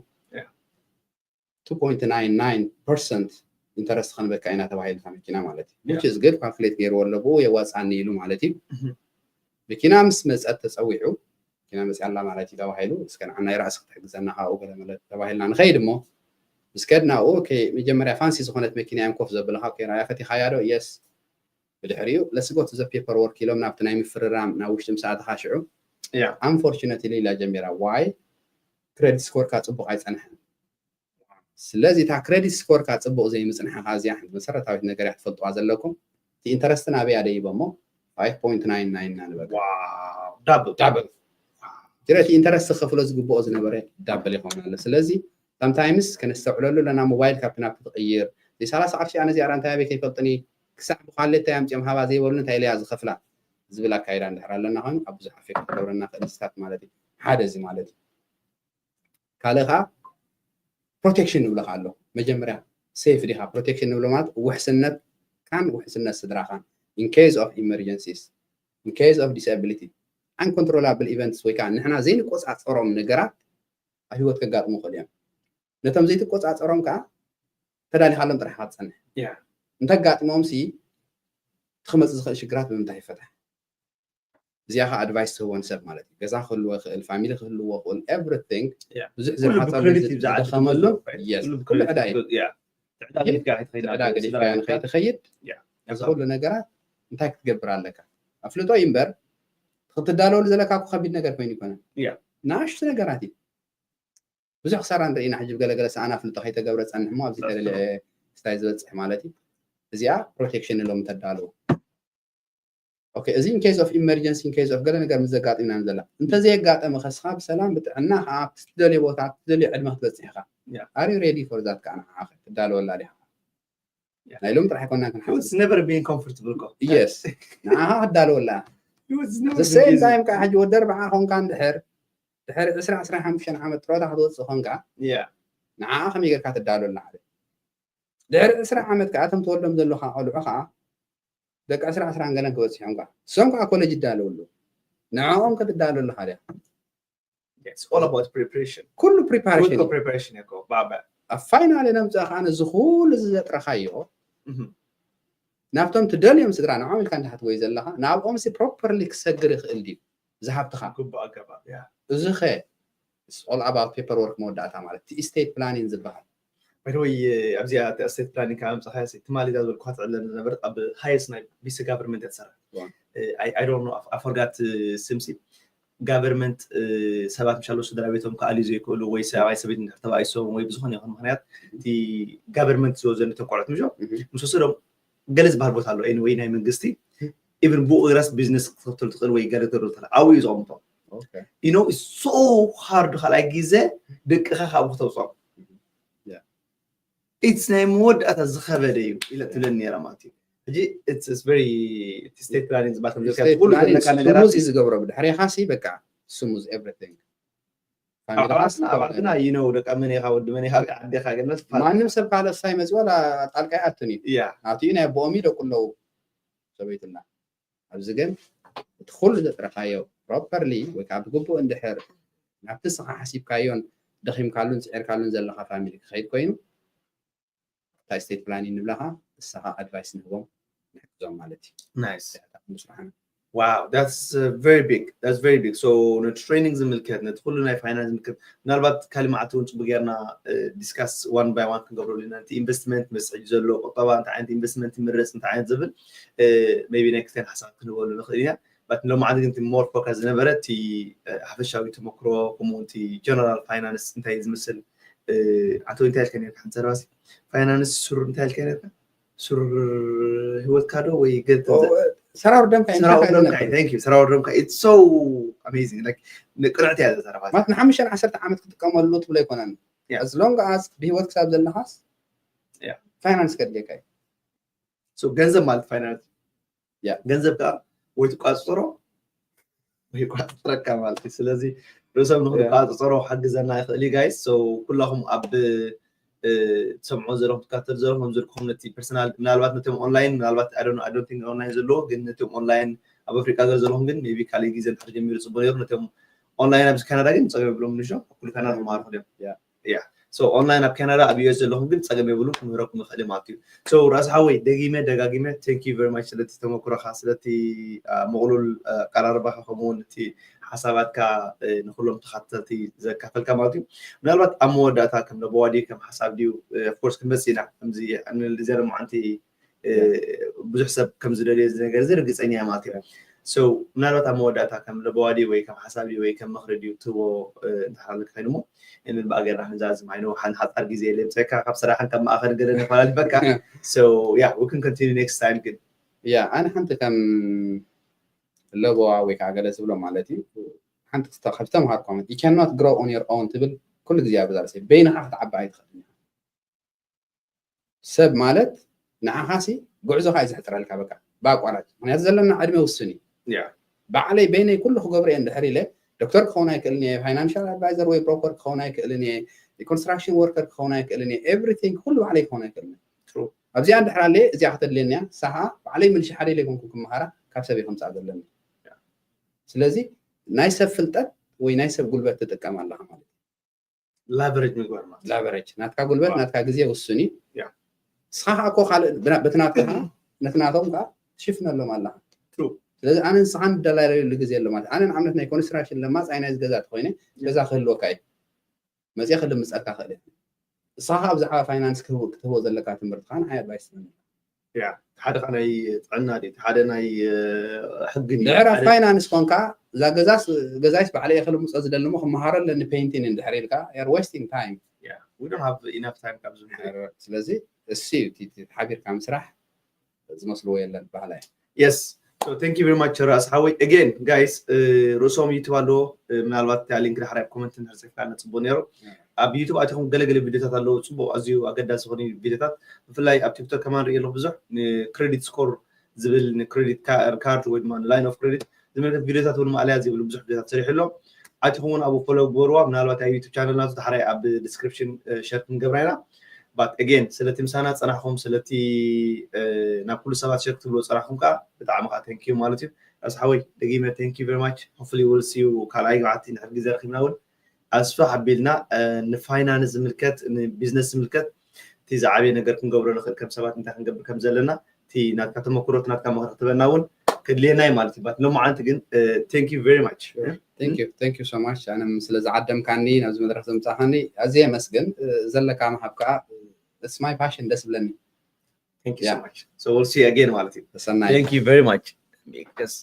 two point nine nine percent ኢንተረስት ከንበካ ኢና ተባሂሉ እታ መኪና ማለት እዩ። Which is good calculate ገይርዎ ኣሎ ብኡ የዋፅኣኒ ኢሉ ማለት እዩ። መኪና ምስ መፀት ተፀዊዑ መኪና መፅያ ኣላ ማለት እዩ ተባሂሉ እስከ ንዓና ይራእሲ ክትሕግዘና ካብኡ ገለ መለ ተባሂልና ንኸይድ እሞ ምስ ከድና ኡ መጀመርያ ፋንሲ ዝኾነት መኪና እዮም ኮፍ ዘብልኻ ራያ ፈቲኻያ ዶ የስ ብድሕሪኡ let's go to the paperwork ኢሎም ናብቲ ናይ ምፍርራም ናብ ውሽጢ ምስ ኣተኻ ሽዑ unfortunately ኢላ ጀሚራ why credit score ካ ፅቡቕ ኣይፀንሐን ስለዚ እታ ክሬዲት ስኮርካ ፅቡቅ ዘይምፅንሓካ እዚኣ ሓንቲ መሰረታዊት ነገር እያ ክትፈልጥዋ ዘለኩም። እቲ ኢንተረስትን ኣበይ ኣደይቦ እሞ five point nine nine ኢና ንበል። ዳብል ዳብል እቲ ኢንተረስት ክከፍሎ ዝግብኦ ዝነበረ ዳብል ይኸውን ኣሎ። ስለዚ sometimes ከነስተውዕለሉ ኣለና። ሞባይል ካብቲ ናብቲ ትቅይር እዚ ሰላሳ ቅርሺ ኣነ እዚኣ እንታይ ኣበይ ከይፈልጥኒ ክሳዕ ብኳሌታይ ኣምፅኦም ሃባ ዘይበሉኒ እንታይ ኢለያ ዝከፍላ ዝብል ኣካይዳ እንድሕር ኣለና ኮይኑ ኣብ ብዙሕ ኣፌክት ክገብረና ክእል ስታት ማለት እዩ። ሓደ እዚ ማለት እዩ። ካልእ ከዓ ፕሮቴክሽን ንብሎ ከዓ ኣሎ። መጀመርያ ሴፍ ዲካ ፕሮቴክሽን ንብሎ ማለት ውሕስነት ካን ውሕስነት ስድራካን in case of emergencies in case of disability uncontrollable events ወይ ከዓ ንሕና ዘይንቆፃፀሮም ነገራት ኣብ ሂወት ከጋጥሙ ይኽእሉ እዮም። ነቶም ዘይትቆፃፀሮም ከዓ ተዳሊካሎም ጥራሕ ክትፀንሕ እንተጋጥሞም ሲ ትክመፅ ዝኽእል ሽግራት ብምንታይ ይፈታሕ እዚኣ ከዓ ኣድቫይስ ትህቦ ንሰብ ማለት እዩ። ገዛ ክህልዎ ይኽእል፣ ፋሚሊ ክህልዎ ይኽእል፣ ኤቭሪቲንግ ብዙሕ ዝረሓፀሉ ዝደኸመሉ ኩሉ ዕዳ እዩ። ዕዳ ገዲፍካያ ንኸይትኸይድ እዚ ኩሉ ነገራት እንታይ ክትገብር ኣለካ? ኣፍልጦ እዩ እምበር ክትዳለወሉ ዘለካ እኮ ከቢድ ነገር ኮይኑ ይኮነ። ንኣሽቱ ነገራት እዩ። ብዙሕ ክሳራ ንርኢ ኢና ሕጂ ብገለገለ ሰኣን ኣፍልጦ ከይተገብረ ፀንሕ እሞ ኣብዚ ተለለ ስታይ ዝበፅሕ ማለት እዩ። እዚኣ ፕሮቴክሽን ኢሎም ተዳለዉ። Okay እዚ in case of emergency in case of ገለ ነገር ምስ ዘጋጢምና ዘላ እንተዘየጋጠመ ከስኻ ብሰላም ብጥዕና ከዓ ትደልዮ ቦታ ትደልዮ ዕድመ ክትበፅሕ ኢኻ። Are you ready for that ከዓ ንዓኻ ክትዳለወላ ዲኻ? ናይ ሎም ጥራሕ ኣይኮና ክንሓስብ never being comfortable እኮ yes ንዓኻ ክትዳለወላ the same time ከዓ ሕጂ ወዲ ኣርባዓ ኾንካ እንድሕር ድሕሪ ዕስራ ዕስራን ሓሙሽተን ዓመት ጥሮታ ክትወፅእ ኾንካ ንዓኻ ከመይ ጌርካ ትዳለወላ ሓደ ድሕሪ ዕስራ ዓመት ከዓ እቶም ትወልዶም ዘለኻ ቆልዑ ከዓ ደቂ ዕስራ ዕስራን ገለን ክበፅሑ እዮም ከዓ እሶም ከዓ ኮሌጅ ይዳለዉ ኣለዉ ንዕኦም ክትዳሎ ኣለካ ድያ It's all about preparation. ኩሉ ፕሪፓሬሽን Good preparation እኮ ባባ። ኣብ ፋይናል ነምፅእ ከዓ ነዚ ኩሉ እዚ ዘጥረካዮ ናብቶም ትደልዮም ስድራ ንዖም ኢልካ እንዳሓትወይ ዘለኻ ናብኦም ሲ properly ክሰግር ይኽእል ድዩ ዝሃብትኻ? ግቡእ ኣገባብ ያ እዚ ኸ all about paperwork መወዳእታ ማለት እቲ estate planning ዝበሃል ወይ ኣብዚኣ እቲ estate planning ካብ ምፅኻያ ትማሊ እዛ ዝበልኩካ ትዕለል ዝነበረት ኣብ highest ናይ ቢሲ government እያ ትሰርሕ I don't know I forgot ስም ሲ government ሰባት ምሻሎ ስድራ ቤቶም ክኣልዩ ዘይክእሉ ወይ ሰብኣይ ሰበይቲ እንድሕር ተባኢሶም ወይ ብዝኾነ ይኹን ምክንያት እቲ government ዝወዘኑ ተቋዖት ምሾ ምስ ወሰዶም ገለ ዝበሃል ቦታ ኣሎ ወይ ናይ መንግስቲ even ብኡ ራስ ቢዝነስ ክትከተሉ ትኽእል ወይ ገለ ተሩ ትኽእል ኣብኡ እዩ ዘቐምጦም you know it's so hard ካልኣይ ግዜ ደቅኻ ካብኡ ክተውፅኦም it's ናይ መወዳእታ ዝኸበደ እዩ ኢለ ትብለኒ ነራ ማለት እዩ ሕጂ it's very state planning ዝበሃል ከም ዘልካ Estate ኩሉ planning ዘለካ ነገራት smooth እዩ ዝገብሮ ብድሕሪኻ ሲ በቃ smooth everything ፋሚሊኻ ኣባትና ኣባትና you know ደቃ መን ኢኻ ወዲ መን ኢኻ ዓዲ ኢኻ ገነት ማንም ሰብ ካልእ ሳይ መፂ ዋላ ጣልቃ ይኣቱን እዩ ያ ኣትኡ ናይ ኣቦኦም እዩ ደቁ ኣለዉ ሰበይትና ኣብዚ ግን እቲ ኩሉ ዘጥረኻዮ properly ወይ ከዓ ብግቡእ እንድሕር ናብቲ ንስኻ ሓሲብካዮን ደኺምካሉን ፅዒርካሉን ዘለኻ ፋሚሊ ክኸይድ ኮይኑ ኣብታ state planning ንብለኻ ንስኻ advice ንህቦም ንሕግዞም ማለት እዩ nice ስራሕና Wow, that's uh, very big. That's very big. So ነቲ training ዝምልከት ነቲ ኩሉ ናይ finance ዝምልከት ምናልባት ካሊእ መዓልቲ እውን ፅቡቅ ጌርና discuss one by one ክንገብረሉ ኢና ነቲ investment ምስ ሕጂ ዘሎ ቁጠባ እንታይ ዓይነት investment ይምረፅ እንታይ ዓይነት ዝብል maybe ናይ ክልተን ሓሳብ ክንበሉ ንኽእል ኢና but ሎማዓንቲ ግን more focus ዝነበረ እቲ ሓፈሻዊ ተመክሮ ከምኡ እቲ general finance እንታይ ዝመስል ኣቶ እንታይ ኢልካ ነርካ ሓንቲ ዘረባሲ finance ሱር እንታይ ኢልካ ነርካ ሱር ህይወትካ ዶ ወይ ገንዘብ ሰራውር ደምካ ሰራውር ደምካ thank you ሰራውር ደምካ it's so amazing like ንቅንዕቲ እያ ዘረባ ማለት ንሓሙሽተን ዓሰርተ ዓመት ክጥቀመሉ ትብሎ ኣይኮነን Yeah. as long as ብሂወት ክሳብ ዘለኻስ Yeah. finance ከድልየካ እዩ so ገንዘብ ማለት finance Yeah. ገንዘብ ከዓ ወይ ትቋፅሮ ወይ ቋፅረካ ማለት እዩ ስለዚ ርእሶም ንክንቋፅሮ ሓግዘና ይኽእል እዩ guys so ኩላኹም ኣብ ትሰምዖ ዘለኹም ትካተል ዘለኹም ከም ዝልኩም ነቲ personal ምናልባት ነቶም online ምናልባት I don't think online ዘለዎ ግን ነቶም online ኣብ ኣፍሪቃ ገር ዘለኹም ግን maybe ካልእ ግዜ እንድሕር ጀሚሩ ፅቡቅ ነይሩ ነቶም online ኣብዚ ካናዳ ግን ፀገም የብሎም ንሾ ኩሉ ካናዳ ማርኹ እዮም Yeah. yeah so online ኣብ ካናዳ ኣብ US ዘለኹም ግን ፀገም የብሉ ክምህረኩም ይኽእል ማለት እዩ so ራስ ሓወይ ደጊመ ደጋጊመ thank you very much ስለቲ ተመክሮኻ ስለቲ ምቕሉል ኣቀራርባኻ ከምኡውን እቲ ሓሳባትካ ንኩሎም ተኻተልቲ ዘካፈልካ ማለት እዩ ምናልባት ኣብ መወዳእታ ከም ለበዋ ድዩ ከም ሓሳብ ድዩ of course ክንመፅእ ኢና ከምዚ ንልዘረ መዓንቲ ብዙሕ ሰብ ከም ዝደልዮ እዚ ነገር እዚ ርግፀኛ እየ ማለት እዩ so ምናልባት ኣብ መወዳእታ ከም ለበዋ ድዩ ወይ ከም ሓሳብ ድዩ ወይ ከም ምኽሪ ድዩ ትህቦ እንተሓላለካ ኮይኑ እሞ እንልባ ገርና ክንዛዝም ኣይነ ሓን ሓፃር ግዜ የለ ምፀካ ካብ ስራሕን ካብ ማእኸል ገለ ነፈላልፈካ so yeah we can continue next time ግን ያ ኣነ ሓንቲ ከም ለበዋ ወይ ከዓ ገለ ዝብሎ ማለት እዩ ሓንቲ ካብ ዝተምሃርኳ you cannot grow on your own ትብል ኩሉ ግዜ ኣብ ዛርሰ በይንኻ ክትዓቢ ኣይትኽእል ሰብ ማለት ንዓኻሲ ጉዕዞኻ እዩ ዝሕፅረልካ በቃ ብኣቋራጭ ምክንያቱ ዘለና ዕድመ ውሱን እዩ yeah ባዕለይ በይነይ ኩሉ ክገብሮ እየ እንድሕር ኢለ ዶክተር ክኸውን ኣይክእልን እየ financial advisor ወይ broker ክኸውን ኣይክእልን እየ construction worker ክኸውን ኣይክእልን እየ everything ኩሉ ባዕለይ ክኸውን ኣይክእልን True. ኣብዚኣ እንድሕር ኣለ እዚኣ ከተድልየኒ እያ ሳኻ ባዕለይ ምልሺ ሓደ ኢለ ይኮንኩ ክመሃራ ካብ ሰብ ከምፃእ ዘለኒ ስለዚ ናይ ሰብ ፍልጠት ወይ ናይ ሰብ ጉልበት ትጥቀም ኣለኻ ማለት leverage ምግባር ማለት leverage ናትካ ጉልበት Wow. ናትካ ግዜ ውሱን እዩ Yeah. ንስኻ ከዓ እኮ ካልእ ብና- በቲ ናትካ ከዓ ነቲ ናቶም ከዓ ትሽፍነሎም ኣለኻ True. ስለዚ ኣነ ንስኻ ንደላለየሉ ግዜ ኣሎ ማለት ኣነ ንኣብነት ናይ construction ለማፃይ ናይዚ ገዛ ተኮይነ ገዛ ክህልወካ እዩ መፅአ ክልምፀካ ክእል እየ ንስኻ ከዓ ብዛዕባ finance ክትህቦ ዘለካ ትምህርቲ ከዓ ንዓይ advice ትህበኒ yeah ሓደ ከዓ ናይ ጥዕና ድዩ ሓደ ናይ ሕጊ ድዩ ድሕር ኣብ ሓደ- finance ኮንካ እዛ ገዛስ ገዛይስ ባዕለ እየ ክልምፆ ዝደሊ ሞ ክመሃሮ ኣለኒ painting እንድሕር ኢልካ you're wasting time Yeah, we don't have enough time ካብዚ ስለዚ እሱ እዩ እቲ- እቲ ሓቢርካ ምስራሕ ዝመስልዎ የለን ባህላ እዩ Yes. So thank you very much ራስ ሓወይ again guys ርእሶም YouTube ኣለዎ ምናልባት እታ link ዳሕራይ comment እንድሕር ፅሒፍካ ነፅቦ ነይሩ ኣብ YouTube ኣቲኹም ገለገለ ቪዲዮታት ኣለዉ ፅቡቅ ኣዝዩ ኣገዳሲ ዝኾኑ ቪዲዮታት ብፍላይ ኣብ ቲክቶክ ከማን ርኢ ኣለኹ ብዙሕ ን credit score ዝብል ን credit card ወይ ድማ line of credit ዝምልከት ቪዲዮታት እውን ማእለያ ዝብሉ ብዙሕ ቪዲዮታት ሰሪሑ ኣሎ ኣቲኹም እውን ኣብኡ follow ግበርዋ ምናልባት ኣብ YouTube channel ናቱ ዳሕራይ ኣብ description share ክንገብራ ኢና but again ስለቲ ምሳና ፀናሕኩም ስለቲ ናብ ኩሉ ሰባት share ክትብሉ ፀናሕኩም ከዓ ብጣዕሚ ከዓ thank you ማለት እዩ ራስ ሓወይ ደጊመ thank you very much hopefully we'll see you ካልኣይ ግብዓቲ ንድሕር ግዜ ረኪብና እውን ኣስፋ ኣቢልና ን finance ዝምልከት ን business ዝምልከት እቲ ዝዓበየ ነገር ክንገብሮ ንኽእል ከም ሰባት እንታይ ክንገብር ከም ዘለና እቲ እቲ ናትካ ተመክሮ እቲ ናትካ ምኽሪ ክትበና እውን ከድልየና እዩ ማለት እዩ። ባት ሎማዓንቲ ግን thank you very much። Thank you, thank you so much ኣነ ስለ ዝዓደምካኒ ናብዚ መድረክ ዘምፃእካኒ ኣዝየ የመስግን። ዘለካ ምሃብ ከዓ it's my passion ደስ ብለኒ። Thank you so much. So we'll see you again ማለት እዩ። ሰናይ Thank you very much. Yes.